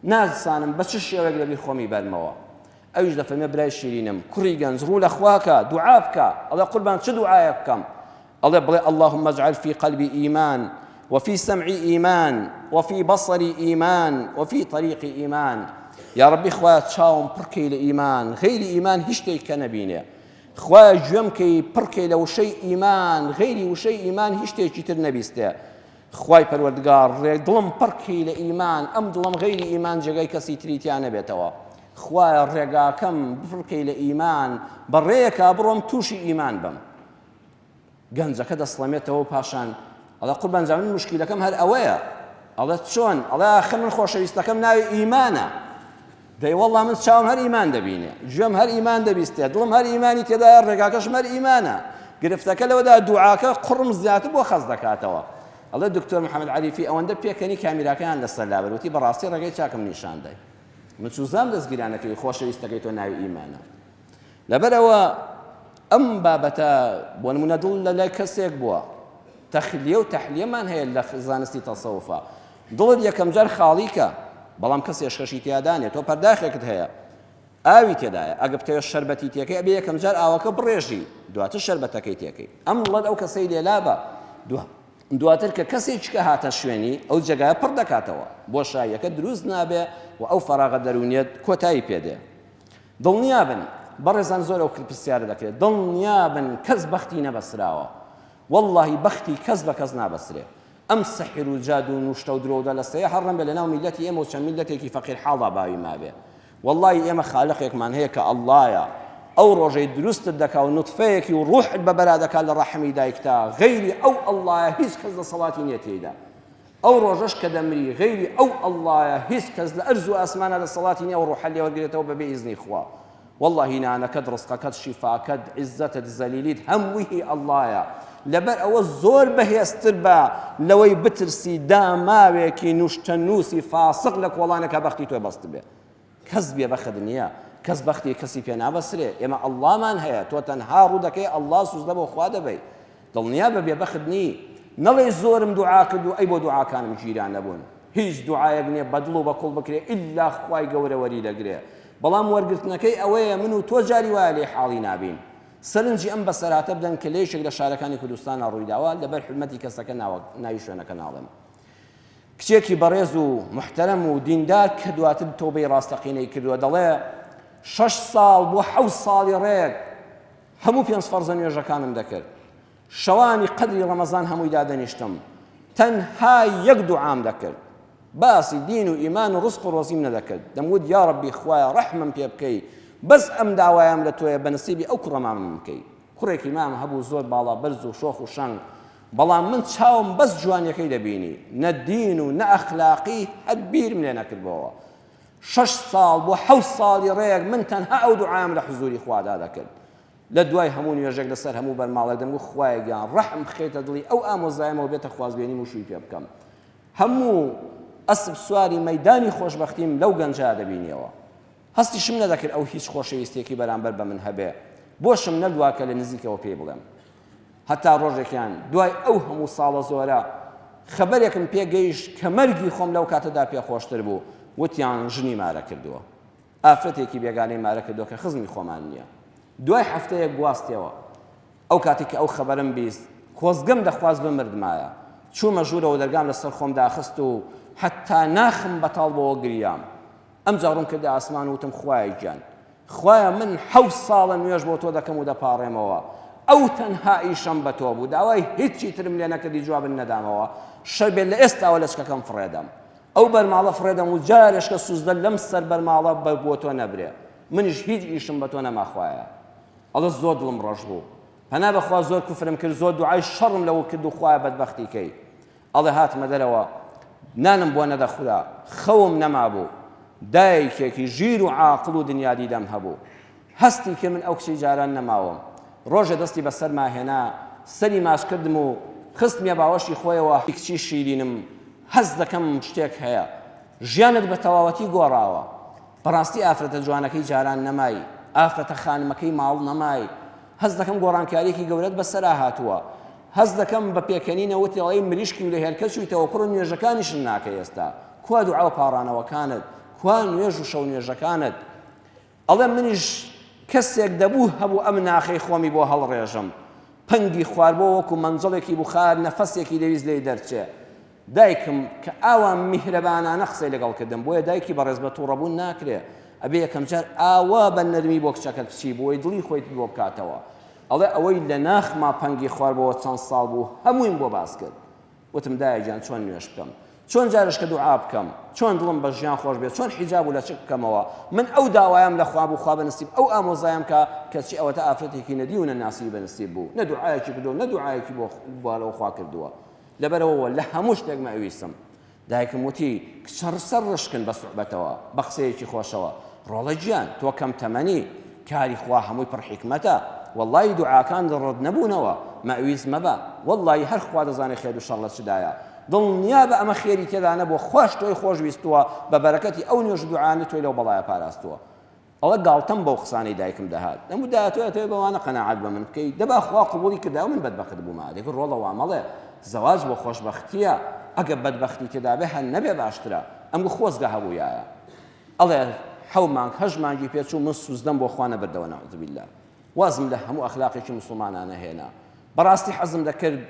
نازانم بە چ شێوەیەک لەبیر خۆمی بەرمەوە ئەویش دەفەرمێ برای شیرینم کوڕی گەنج ڕوو لە خواکە دوعا بکە ئەڵێ قوربان چ دوعایەک بکەم ئەڵێ بڵێ اللهم اجعل في قلبي إيمان وفي سمعي إيمان وفي بصري إيمان وفي طريقي إيمان یا ربی خوایە چاوم پڕکەی لە ئیمان غەیری ئیمان هیچ شتێک کە نەبینێ خوایە گوێم کەی پڕکەی لە وشەی ئیمان غەیری وشەی ئیمان هیچ شتێکی تر نەبیستێ خوای پەروەردگار ڕێ دڵم پڕکەی لە ئیمان ئەم دڵم غەیری ئیمان جێگای کەسی تری تیا نەبێتەوە خوایە ڕێگاکەم بپڕکەی لە ئیمان بە ڕێیەکا بڕۆم تووشی ئیمان بم گەنجەکە دەسڵەمێتەوە و پاشان ئەڵێ قوربان جا من مشکیلەکەم هەر ئەوەیە ئەڵێ چۆن ئەڵێ ئاخر من خۆشەویستەکەم ناوی ئیمانە دەی وەڵڵا من چاوم هەر ئیمان دەبینێ گوێم هەر ئیمان دەبیستێ دڵم هەر ئیمانی تێدایە ڕێگاکەشم هەر ئیمانە گرفتەکە لەوەدا دوعاکە قوڕم زیاتر بۆ خەست دەکاتەوە ئەڵێ دکتۆر محەممەد عەریفی ئەوەندە پێکەنی کامیراکەیان لەسەر لابرد وتی بەڕاستی ڕێگەی چاکم نیشان دای من چوزام دەستگیرانەکەی خۆشەویستەکەی تۆ ناوی ئیمانە لەبەرئەوە ئەم بابەتە بۆ نمونە دڵ لە لای کەسێک بووە تەخلیە و تەحلیەمان هەیە لە زانستی تەسەوفە دڵت یەکەم جار خاڵیکە بەڵام کەس ئێشکەشی تیادانێت تۆ پەرداخێکت هەیە ئاوی تێدایە ئەگە بتەوێت شەربەتی تێکەی ئەبێ یەکەم جار ئاوەکە بڕێژی دواتر شەربەتەکەی تێکەی ئەم دڵت ئەو کەسەی لێلابە دواتر کە کەسێکی کە هاتە شوێنی ئەو جێگایە پڕ دەکاتەوە بۆشاییەکە دروست نابێ و ئەو فەراغە دەروونیەت کۆتایی پێدێ دڵنیابن بەڕێزان زۆر ئەو پرسیارە دەکرێت دڵنیابن کەس بەختی نەبەسراوە واللهی بەختی کەس بە کەس نابەسرێ ئەم سحر و جادو و نوشتە و درۆ و دەلەسەیە هەر ڕەنبێ لەناو میللەتی ئێمە و چەند میللەتێکی فەقیر حاڵدا باوی مابێ واللهی ئێمە خالقێکمان هەیە کە ئەڵڵایە ئەو ڕۆژەی دروستت دەکا و نوتفەیەکی و ڕوحت بە بەرا دەکات لە ڕەحمی دایکتا غەیری ئەو ئەڵڵایە هیچ کەس دەسەڵاتی نییە تێیدا ئەو ڕۆژەش کە دەمری غەیری ئەو اللە-یە هیچ کەس لە ئەرز و ئاسمانا دەسەڵاتی نیە ئەو ڕوحە لێوەرگرێتەوە بەبێ ئیزنی خوا وەڵڵاهی نانەکەت ڕزقەکەت شیفاکەت عیزەتت زەلیلیت هەمووی هی اللە-یە لەبەر ئەوە زۆر بەهێزتر بە لەوەی بترسی داماوێکی نوشتەنووسی فاسق لە کۆڵانێکا بەختی تۆ بەستبێ کەس بێ بەخت نییە کەس بەختی کەسی پێ نابەسرێ ئێمە ئەڵڵامان هەیە تۆ تەنها ڕوو دەکەی ئەڵڵا سوزدە بۆ خوا دەبەی دڵنیا بە بێ بەخت نی نەڵێی زۆرم دوعا کرد و ئەی بۆ دوعاکانم گیرا نەبوون هیچ دوعایەک نییە بە دڵ و بە کوڵ بکرێ ئیلا خوای گەورە وەری دەگرێ بەڵام وەرگرتنەکەی ئەوەیە من و تۆ جاری وایە لێی حاڵی نابین سەرنجی ئەم بەسەرهاتە بدەن کە لە یەکێک لە شارەکانی کوردستانا ڕوویداوە لەبەر حورمەتی کەسەکە ناوی شوێنەکە ناڵێم کچێکی بەڕێز و موحتەرەم و دیندار کە دواتر تۆبەی ڕاستەقینەی کردووە دەڵێ شەش ساڵ بۆ حەوت ساڵی ڕێک هەموو پێنج فەرزە نوێژەکانم دەکرد شەوانی قەدری ڕەمەزان هەمووی دادەنیشتم تەنها یەک دوعام دەکرد باسی دین و ئیمان و ڕزق و ڕۆزیم نەدەکرد دەموت یا ڕەبی خوایە ڕەحمم پێ بکەی بەس ئەم داوایەم لە تۆیە بە نسیبی ئەو کوڕە مامم بکەی کوڕێکی مام هەبوو زۆر باڵا بەرز و شۆخ و شەنگ بەڵام من چاوم بەس جوانیەکەی دەبینی نە دین و نە ئەخلاقی هەر بیرم لێ نەکردبۆوە شەش ساڵ بۆ حەوت ساڵی ڕێک من تەنها ئەو دوعایەم لە حزوری خوادا دەکرد لە دوای هەموو نوێژێک لەسەر هەموو بەرماڵێک دەمگوت خوایە گیان ڕەحم بخەیتە دڵی ئەو ئامۆزایەمەوە بێتە خوازبێنیم و شووی پێ بکەم هەموو ئەسپ سواری مەیدانی خۆشبەختیم لەو گەنجە دەبینیەوە هەستیشم نەدەکرد ئەو هیچ خۆشەویستیەکی بەرامبەر بە من هەبێ بۆشم نەلوا کە لە نزیکەوە پێی بڵێم هەتا ڕۆژێکیان دوای ئەو هەموو ساڵە زۆرە خەبەرێکم پێ گەیشت کە مەرگی خۆم لەو کاتەدا پێ خۆشتر بوو وتیان ژنی مارە کردووە ئافرەتێکی بێگانەی مارە کردووە کە خزمی خۆمان نییە دوای هەفتەیەک گواستیەوە ئەو کاتێک کە ئەو خەبەرم 20 خۆزگەم دەخواست بمردمایە چوومە ژوورەوە دەرگام لەسەر خۆم داخست و حتا ناخم بەتاڵ بۆوە گریام ئەمجا ڕووم کردە ئاسمان و وتم خوایە گیان خوایە من حەوت ساڵە نوێژ بۆ تۆ دەکەم و دەپاڕێمەوە ئەو تەنها ئیشەم بە تۆ بوو داوای هیچی ترم لێ نەکردی جوابت نەدامەوە شەر بێت لە ئێستاوە لەچکەکەم فڕێدەم ئەو بەرماڵە فڕێدەم و جارێشکە سوزدە لەم سەر بەرماڵە بە بۆ تۆ نەبرێ منیش هیچ ئیشم بە تۆ نەما خوایە ئەڵێ زۆر دڵم ڕەش بوو پەنا بەخوا زۆر کوفرم کرد زۆر دوعای شەڕم لەوە کرد و خوایە بەدبەختی کەی ئەڵێ هاتمە دەرەوە نانم بۆ نەدەخورا، خەوم نەمابوو. دایکێکی ژیر و عاقڵ و دنیادیدەم هەبوو. هەستی کرد من ئەو کچەی جاران نەماوم. ڕۆژێ دەستی بە سەرما هێنا، سەری ماچ کردم و خستمیە باوەشی خۆیەوە، کچی شیرینم، هەست دەکەم شتێک هەیە. ژیانت بە تەواوەتی گۆڕاوە. بەڕاستی ئافرەتە جوانەکەی جاران نەمای، ئافرەتە خانمەکەی ماڵ نەمای. هەست دەکەم گۆڕانکارییەکی گەورەت بەسەرا هاتووە. هەست دەکەم بە پێکەنینە وتی ئەڵێی مریشکی و لە هێلکە چوویتەوە کوڕە نوێژەکانیشت ناکەی ئێستا. کوا دوعا و پاڕانەوەکانت؟ کوا نوێژ و شەو نوێژەکانت؟ ئەڵێ منیش کەسێک دەبوو هەبوو ئەم ناخەی خۆمی بۆ هەڵڕێژم. پەنگی خواربۆوە وەکو مەنجەڵێکی بوخار نەفەسێکی دەویست لێی دەرچێ. دایکم کە ئاوا میهرەبانانە قسەی لەگەڵ کردم بۆیە دایکی بەڕێز بە توڕەبوون ناکرێ ئەبێ یەکەم جار ئاوا بە نەرمی بۆ کچەکەت بچی بۆی دڵی خۆیت بۆ بکاتەوە ئەڵێ ئەوەی لە ناخما پەنگی خواربەوە چەند ساڵ بوو هەموویم بۆ باس کرد وتم دایە گیان چۆن نوێژ بکەم چۆن جارشکە دوعا بکەم چۆن دڵم بە ژیان خۆش بێت چۆن حیجاب و لەچک بکەمەوە من ئەو داوایەم لە خوا بوو خوا بە نسیب ئەو ئامۆزایم کە کەچی ئەوەتە ئافرەتێکی نەدی و نەناسی بە نسیب بوو نە دوعایەکی کردووە نە دوعایەکی بۆ خوا کردووە لەبەرئەوە لە هەموو شتێک مەئویسم. دایکم وتی، کچە سەر ڕشکن بە سوعبەتەوە، بە قسەیەکی خۆشەوە، ڕۆڵە گیان، تۆ کەم تەمەنی، کاری خوا هەمووی پڕ حیکمەتە، وەڵڵاهی دوعاکانت ڕەت نەبوونەوە، مەئویس مەبە، وەڵڵاهی هەر خوا دەزانێ خێر و شەڕ لە چدایە، دڵنیابە ئەمە خێری تێدا نەبووە، خواش تۆی خۆش ویستووە، بە بەرەکەتی ئەو نوێژ و دوعایانە تۆی لەو بەڵایە پاراستووە. ئەڵێ گاڵتەم بەو قسانەی دایکم دەهات دەموت دایە تۆ ئەتەوێ بەوانە قەناعەت بە من بکەی دەبا خوا قبوڵی کردایە من بەدبەخت بوومایە دەگوت ڕۆڵە وا مەڵێ زەواج بۆ خۆشبەختیە ئەگە بەدبەختی تێدا بێ هەر نەبێ باشترە ئەمگو خۆزگە هەبوویایە ئەڵێ حەو مانگ هەشت مانگی پێچوو من سوزدەم بۆ خوا نەبردەوە نعوذ بالله وازم لە هەموو ئەخلاقێکی موسڵمانانە هێنا. بەڕاستی حەزم دەکرد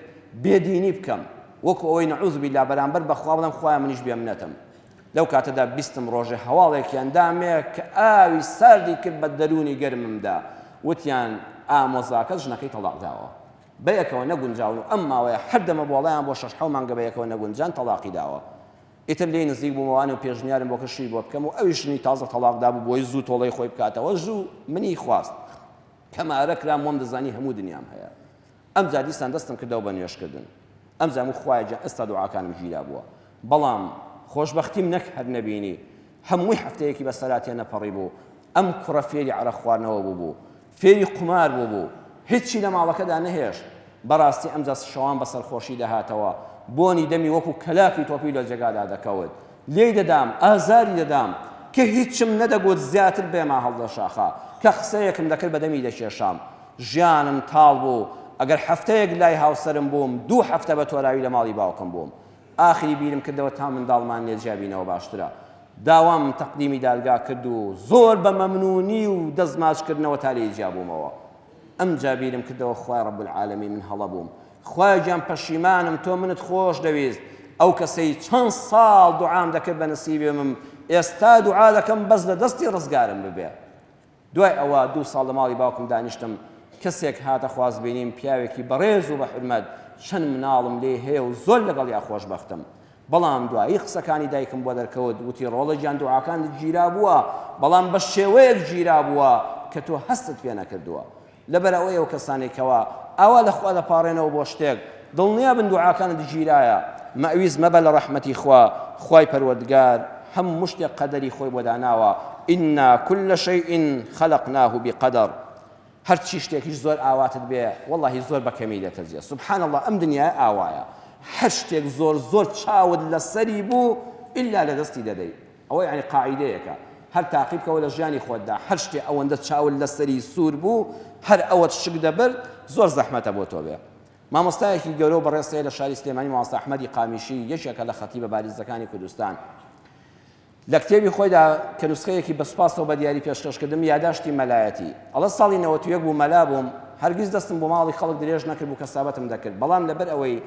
بێدینی بکەم، وەکو ئەوەی نعوذ باللە بەرامبەر بە خوا بڵێم خوایە منیش بێمنەتم. لەو کاتەدا بیستم ڕۆژێ هەواڵێکیان دامێ کە ئاوی ساردی کرد بە دەروونی گەرممدا، وتیان ئامۆزاکەت ژنەکەی تەڵاق داوە. بەیەکەوە نەگونجاون و ئەم ماوەیە هەر دەمە بۆڵەیان بۆ شەش حەو مانگە بەیەکەوە نەگونجان تەڵاقی داوە. ئیتر لێی نزیک بوومەوە و پێشنیارم بۆ کرد شووی بۆ بکەم و ئەویش ژنی تازە تەڵاق دابوو بۆی زوو تۆڵەی خۆی بکاتەوە زوو منی خواست کە مارە کرام وام دەزانی هەموو دنیام هەیە ئەمجا دیسان دەستم کردەوە بە نوێژکردن ئەمجا من خوایە گیان ئێستا دوعاکانم گیرا بووە بەڵام خۆشبەختیم نەک هەر نەبینی هەمووی هەفتەیەکی بەسەرا تێنەپەڕی بوو ئەم کوڕە فێری عەرەق خواردنەوە بوو بوو فێری قومار بووبوو، هیچی لە ماڵەکەدا نەهێشت، بەڕاستی ئەمجا شەوان بە سەرخۆشی دەهاتەوە، بۆنی دەمی وەکوو کەلاکی تۆپی لە جێگادا دەکەوت. لێی دەدام، ئازاری دەدام. کە هیچم نەدەگوت زیاتر بێما هەڵدەشاخا. کە قسەیەکم دەکرد بە دەمی دەکێشام. ژیانم تاڵ بوو. ئەگەر هەفتەیەک لای هاوسەرم بووم، دوو هەفتە بە تۆراوی لە ماڵی باوکم بووم. ئاخری بیرم کردەوە تا منداڵمان لێ جیابینەوە باشترە. داوام تەقدیمی دادگا کرد و زۆر بە مەمنونی و دەست ماچ کردنەوە تا لێی جیا بوومەوە. ئەمجا بیرم کردەوە خوای رب العالمین من هەڵە بووم. خوایە گیان پەشیمانم تۆ منت خۆش دەویست. ئەو کەسەی چەند ساڵ دوعام دەکرد بە نسیبمم ئێستا دوعا دەکەم بەس لە دەستی ڕزگارم ببێ. دوای ئەوە دوو ساڵ لە ماڵی باوکم دانیشتم، کەسێک هاتە خوازبینیم، پیاوێکی بەڕێز و بە حورمەت، چەند مناڵم لێی هەیە و زۆر لەگەڵیا خۆشبەختم. بەڵام دوایی قسەکانی دایکم بۆ دەرکەوت، وتی ڕۆڵە گیان دوعاکانت گیرابووە، بەڵام بە شێوەیەک گیرابووە کە تۆ هەستت پێ نەکردووە. لەبەر ئەوەی ئەو کەسانەی کەوا ئاوا لە خوا دەپاڕێنەوە بۆ شتێک، دڵنیا بن دوعاکانت گیرایە، مەئویز مەبە لە ڕەحمەتی خوا، خوای پەروەردگار هەموو شتێک قەدەری خۆی بۆ داناوە، انا کل شیء خلقناه بقدر، هەرچی شتێکیش زۆر ئاواتت بێ وەڵاهی زۆر بە کەمی دێتە جێ، سبحان اللە ئەم دنیایە ئاوایە هەر شتێک زۆر زۆر چاوت لەسەری بوو ئیلا لەدەستی دەدەی. ئەوە یەعنی قاعیدەیەکە هەر تاقی بکەوە لە ژیانی خۆتدا هەر شتێ ئەوەندە چاوت لەسەری سوور بوو هەر ئەوەت شک دەبرد زۆر زەحمەتە بۆ تۆ بێ مامۆستایەکی گەورە و بەڕێز هەیە لە شاری سلێمانی مامۆستا ئەحمەدی قامیشی یەکێکە لە خەتیبە باریزەکانی کوردستان لە کتێبی خۆیدا کە نوسخەیەکی بە سوپاسەوە بە دیاری پێشکەش کردم یاداشتی مەلایەتی ئەڵە ساڵی 91 بوو مەلا بووم هەرگیز دەستم بۆ ماڵی خەڵک درێژ نەکرد بوو کەسابەتم دەکرد بەڵام لەبەر ئەوەی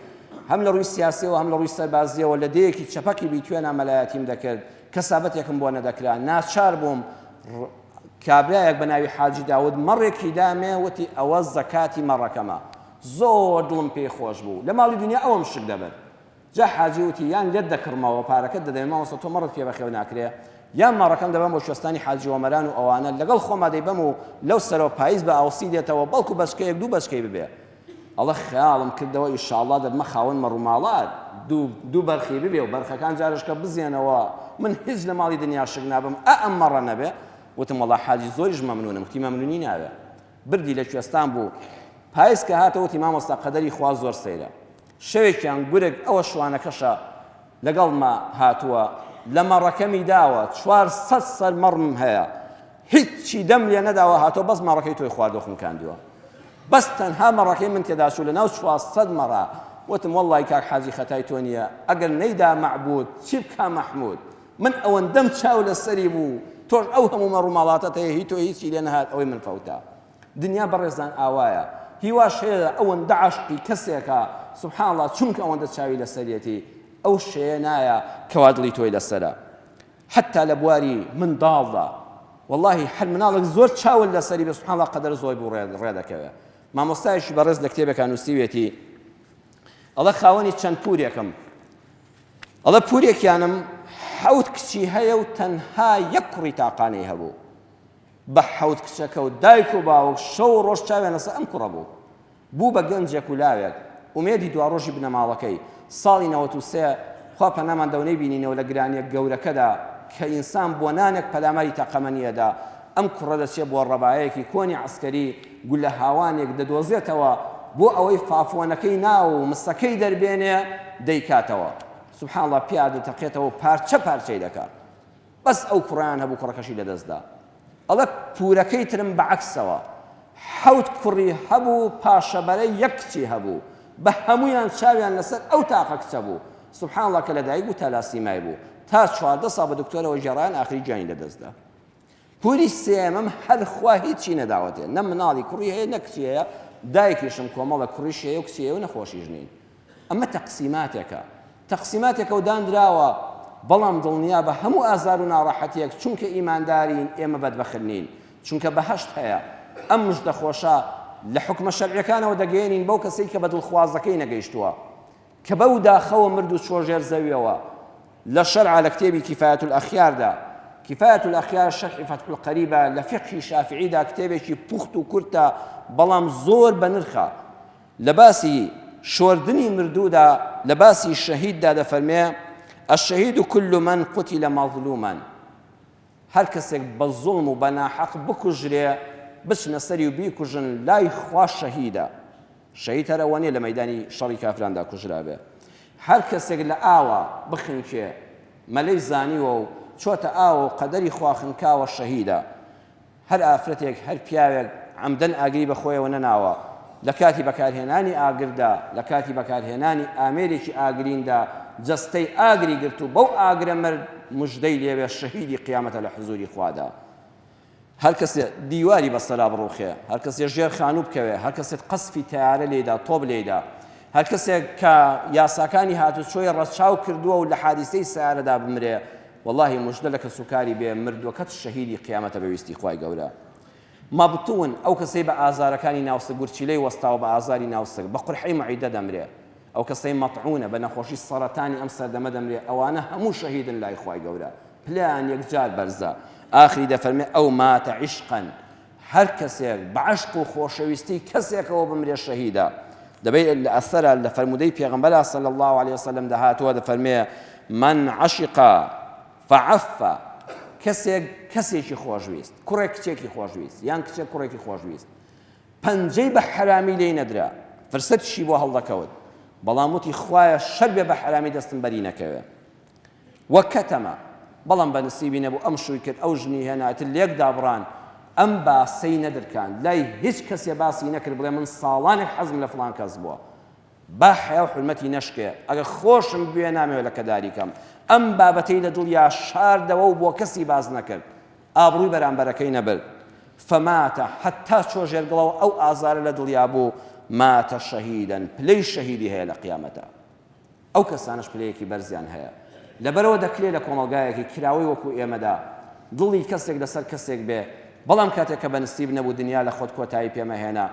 هەم لە ڕووی سیاسیەوە هەم لە ڕووی سەربازیەوە لە دێیەکی چەپەکی بیتوێنا مەلایەتیم دەکرد، کەسابەتێکم بۆ نەدەکرا، ناچار بووم کابرایەک بە ناوی حاجی داود مەڕێکی دامێ وتی ئەوە زەکاتی مەڕەکەمە، زۆر دڵم پێی خۆش بوو، لە ماڵی دنیا ئەوەم شک دەبرد. جا حاجی وتی یان لێت دەکڕمەوە پارەکەت دەدەمێ مامۆستا تۆ مەڕت پێ بەخێو ناکرێ، یان مەڕەکەم دەبەم بۆ کوێستانی حاجی ئۆمەران و ئەوانە لەگەڵ خۆما دەیبەم و لەو سەرەوە پایز بە ئاوسی دێتەوە بەڵکو بەچکەیەک دوو بەچکەی ببێ. ئەڵێ خەیاڵم کردەوە ئیشاڵڵا دەبمە خاوەن مەڕوماڵات، دوو بەرخی ببێ و بەرخەکان جارشکە بزێنەوە، من هیچ لە ماڵی دنیا شک نابەم، ئا ئەم مەڕە نەبێ؟ وتم وەڵا حاجی زۆریش مەمنوونم، وتی مەمنوونی ناوێ. بردی لە کوێستان بوو، پایز کە هاتەوە وتی مامۆستا قەدەری خوا زۆر سەیرە. شەوێکیان گورگ ئەوە شوانەکەشە لەگەڵما هاتووە، لە مەڕەکەمی داوە، 400 سەر مەڕم هەیە، هیچی دەم لێ نەداوە هاتووە بەس مەڕەکەی تۆی خواردووە خنکاندووە. بەس تەنها مەڕەکەی من تێدا چوو لەناو 400 مەڕا. وتم وەڵڵای کاک حاجی خەتای تۆ نییە، ئەگەر نەیدا مەعبود چی بکا مەحموود؟ من ئەوەندەم چاو لەسەری بوو، تۆش ئەو هەموو مەڕ و ماڵاتەت هەیە هی تۆ هیچی لێ نەهات ئەوەی من فەوتا. دنیا بەڕێزان ئاوایە هیواش هەیە ئەوەندە عەشقی کەسێکە سبحان اللە چونکە ئەوەندە چاوی لەسەریەتی ئەو شەیە نایە کەوا دڵی تۆی لەسەرە حتا لە بواری منداڵدا واللهی هەر مناڵێک زۆر چاول لەسەری بێ سبحان اللە قەدەر زۆر بوو ڕێ دەکەوێ مامۆستایەکی بەڕێز لە کتێبێکا نووسیوێتی ئەڵێ خاوەنی چەند پورێکم ئەڵێ پورێکیانم حەوت کچی هەیە و تەنها یەک کوڕی تاقانەی هەبوو بە حەوت کچەکە و دایک و باوک شەو و ڕۆژ چاویان لەسەر ئەم کوڕە بوو. بوو بە گەنجێک و لاوێک، ئومێدی دواڕۆژی بنەماڵەکەی. ساڵی 93، خوا پەنامان دا و نەیبینینەوە لە گرانییە گەورەکەدا کە ئینسان بۆ نانێک پەلاماری تەقەمەنی ئەدا، ئەم کوڕە دەچێ بۆ ڕەبایەکی کۆنی عەسکەری گولە هاوانێک دەدۆزێتەوە بۆ ئەوەی فافۆنەکەی ناو و مسەکەی دەربێنێ دەیکاتەوە. سبحان اللە پیا دەتەقێتەوە و پارچە پارچەی دەکا. بەس ئەو کوڕەیان هەبوو کوڕەکەشی لەدەست دا. ئەڵێ پورەکەی ترم بە عەکسەوە حەوت کوڕی هەبوو پاشەبەرە یەک کچی هەبوو بە هەموویان چاویان لەسەر ئەو تاقە کچە بوو سبحان اللە کە لەدایک بوو تالاسیمای بوو تا 14 ساڵ بە دکتۆرەوە گێڕایان ئاخری گیانی لەدەست دا. پوری سێیەمم هەر خوا هیچی نەداوەتێ نە مناڵی کوڕی هەیە نە کچی هەیە دایکیشم کۆمەڵە کوڕیشی هەیە و کچی هەیە و نەخۆشیش نین ئەمە تەقسیماتێکە تەقسیماتێکە و دانراوە بەڵام دڵنیابە هەموو ئازار و ناڕەحەتیەک چونکە ئیماندارین ئێمە بەدبەخت نین چونکە بەهەشت هەیە ئەم مژدە خۆشە لە حوکمە شەرعیەکانەوە دەگەیەنین بەو کەسەی کە بە دڵخوازەکەی نەگەیشتووە کە بەو داخەوە مرد و چووە ژێر زەویەوە لە شەرعا لە کتێبی کفایە الاخیاردا کفایە الاخیار شەرحی فتح القریبە لە فقهی شافعیدا کتێبێکی پوخت و کورتە بەڵام زۆر بەنرخە لە باسی شۆردنی مردوودا لە باسی شەهیددا دەفەرمێ الشهید كل من قتل مظلوما هەر کەسێک بە زوڵم و بە ناحەق بکوژرێ بچنە سەری و بیکوژن لای خوا شەهیدە شەهید هەر ئەوە نیە لە مەیدانی شەڕی کافراندا کوژرابێ هەر کەسێک لە ئاوا بخنکێ مەلەی زانیوە و چۆتە ئاوە و قەدەری خوا خنکاوە شەهیدە هەر ئافرەتێک هەر پیاوێک عەمدەن ئاگری بە خۆیەوە نەناوە لە کاتی بەکارهێنانی ئاگردا لە کاتی بەکارهێنانی ئامێرێکی ئاگریندا جەستەی ئاگری گرت و بەو ئاگرە مرد مژدەی لێوێ شەهیدی قیامەتە لە حزوری خوادا هەر کەسێ دیواری بەسەرا بڕوخێ، هەر کەسێ ژێر خانوو بکەوێ، هەر کەسێک قەسفی تەیارە لێیدا، تۆپ لێیدا، هەر کەسێک کە یاساکانی هاتوچۆی ڕەچاو کردووە و لە حادیسەی سەیارەدا بمرێ، وەڵاهی مژدە لە کەسوکاری بێ، مردووەکەت شەهیدی قیامەتە بە ویستی خوای گەورە. مەبتون، ئەو کەسەی بە ئازارەکانی ناوسک گورچیلەی وەستاوە بە ئازاری ناوسک، بە قورحەی مەعیدە دەمرێ. ئەو کەسەی مەتعونە، بە نەخۆشی سەرەتانی ئەم سەردەمە دەمرێ، ئەوانە هەموو شەهیدن لای خوای گەورە. پلەیان یەکجار بەرزە. ئاخری دەفەرمێ ئەو مات عشقا هەر کەسێک بە عەشق و خۆشەویستی کەسێکەوە بمرێ شەهیدە. دەبەی لە ئەسەرە لە فەرموودەی پێغەمبەرا صلی اللە علیە وسلم دەهاتووە دەفەرمێ من عشق فعف کەسێک کەسێکی خۆشویست کوڕێک کچێکی خۆشویست یان کچێک کوڕێکی خۆشویست پەنجەی بە حەرامی لێی نەدرا فرسەتیشی بۆ هەڵدەکەوت بەڵام وتی خوایە شەر بێ بە حەرامی دەستم بەری نەکەوێ وە کەتەمە بەڵام بە نسیبی نەبوو ئەم شووی کرد ئەو ژنی هێنا ئیتر لێک دابڕان ئەم باسەی نەدرکاند لای هیچ کەسێ باسی نەکرد بڵێ من ساڵانێک حەزم لە فڵان کەس بووە با حەیا و حورمەتی نەشکێ ئەگەر خۆشم بوێ نامەوێ لە کەداری کەم ئەم بابەتەی لە دڵیا شاردەوە و بۆ کەسی باس نەکرد ئابڕووی بەرامبەرەکەی نەبرد فمات حتا چۆ ژێرگڵەوە ئەو ئازارە لە دڵیا بوو مات شهیدا پلەی شەهیدی هەیە لە قیامەتا ئەو کەسانەش پلەیەکی بەرزیان هەیە. لەبەرئەوە دەکرێ لە کۆمەڵگایەکی کراوەی وەکو ئێمەدا دڵی کەسێک لەسەر کەسێک بێ، بەڵام کاتێک کە بە نسیب نەبوو دنیا لە خۆت کۆتایی پێ مەهێنە،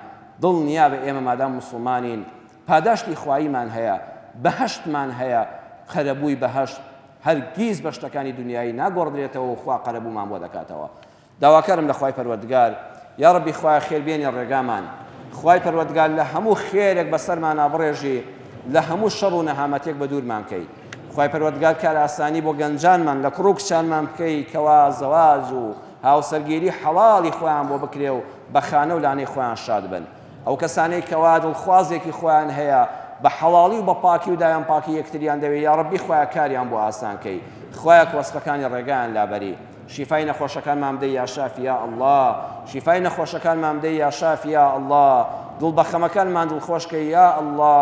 دڵنیابە ئێمە مادام موسڵمانین پاداشتی خواییمان هەیە، بەهەشتمان هەیە، قەرەبووی بەهەشت هەرگیز بە شتەکانی دنیایی ناگۆڕدرێتەوە و خوا قەرەبوومان بۆ دەکاتەوە. داواکارم لە خوای پەروەردگار یاڕەبی خوایە خێر بێنیە ڕێگامان. خوای پەروەردگار لە هەموو خێرێک بەسەرمانا بڕێژی لە هەموو شەڕ و نەهامەتێک بەدوورمان کەی. خوای پەروەردگار کارئاسانی بۆ گەنجانمان لە کوڕ و کچانمان بکەی کەوا زەواج و هاوسەرگیری حەڵاڵی خۆیان بۆ بکرێ و بە خانە و لانەی خۆیان شاد بن. ئەو کەسانەی کەوا دڵخوازێکی خۆیان هەیە بە حەڵاڵی و بە پاکی و داوێن پاکی یەکتریان دەوێ یاڕەبی خوایە کاریان بۆ ئاسان کەی خوایە کۆسپەکانی ڕێگایان لابەری شیفای نەخۆشەکانمان بدەی یا شافی یا اللە شیفای نەخۆشەکانمان بدەی یا شافی یا اللە دڵ بەخەمەکانمان دڵخۆش کەی یا اللە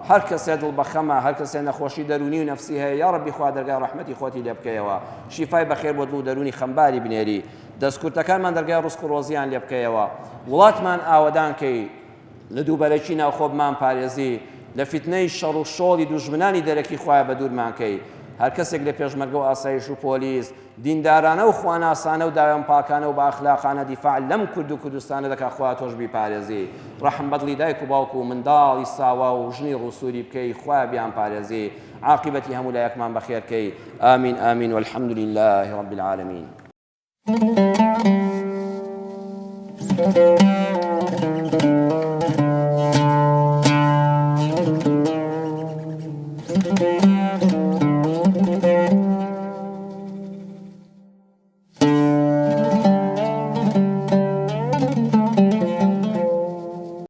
هەر کەسێ دڵ بەخەمە هەر کەسێ نەخۆشی دەروونی و نەفسی هەیە یا ڕەبی خوا دەرگای ڕەحمەتی خۆتی لێ بکەیەوە شیفای بەخێر بۆ دڵ و دەروونی خەمباری بنێری دەستکورتەکانمان دەرگای ڕزق و ڕۆزیان لێ بکەیەوە وڵاتمان ئاوەدان کەی لە دووبەرەکی ناوخۆ بمان پارێزی لە فیتنەی شەڕ و شۆڵی دوژمنانی دەرەکی خوایە بەدوورمان کەی هەر کەسێک لە پێشمەرگە و ئاسایش و پۆلیس دیندارانە و خواناسانە و داوێن پاکانە و بە ئەخلاقانە دیفاع لەم کورد و کوردستانە دەکا خوایە تۆش بیپارێزی ڕەحم بەدڵی دایک و باوک و منداڵی ساوا و ژنی ڕووسووری بکەی خوایە بیانپارێزی عاقیبەتی هەموو لایەکمان بەخێر کەی آمین آمین والحمد لله رب العالمین.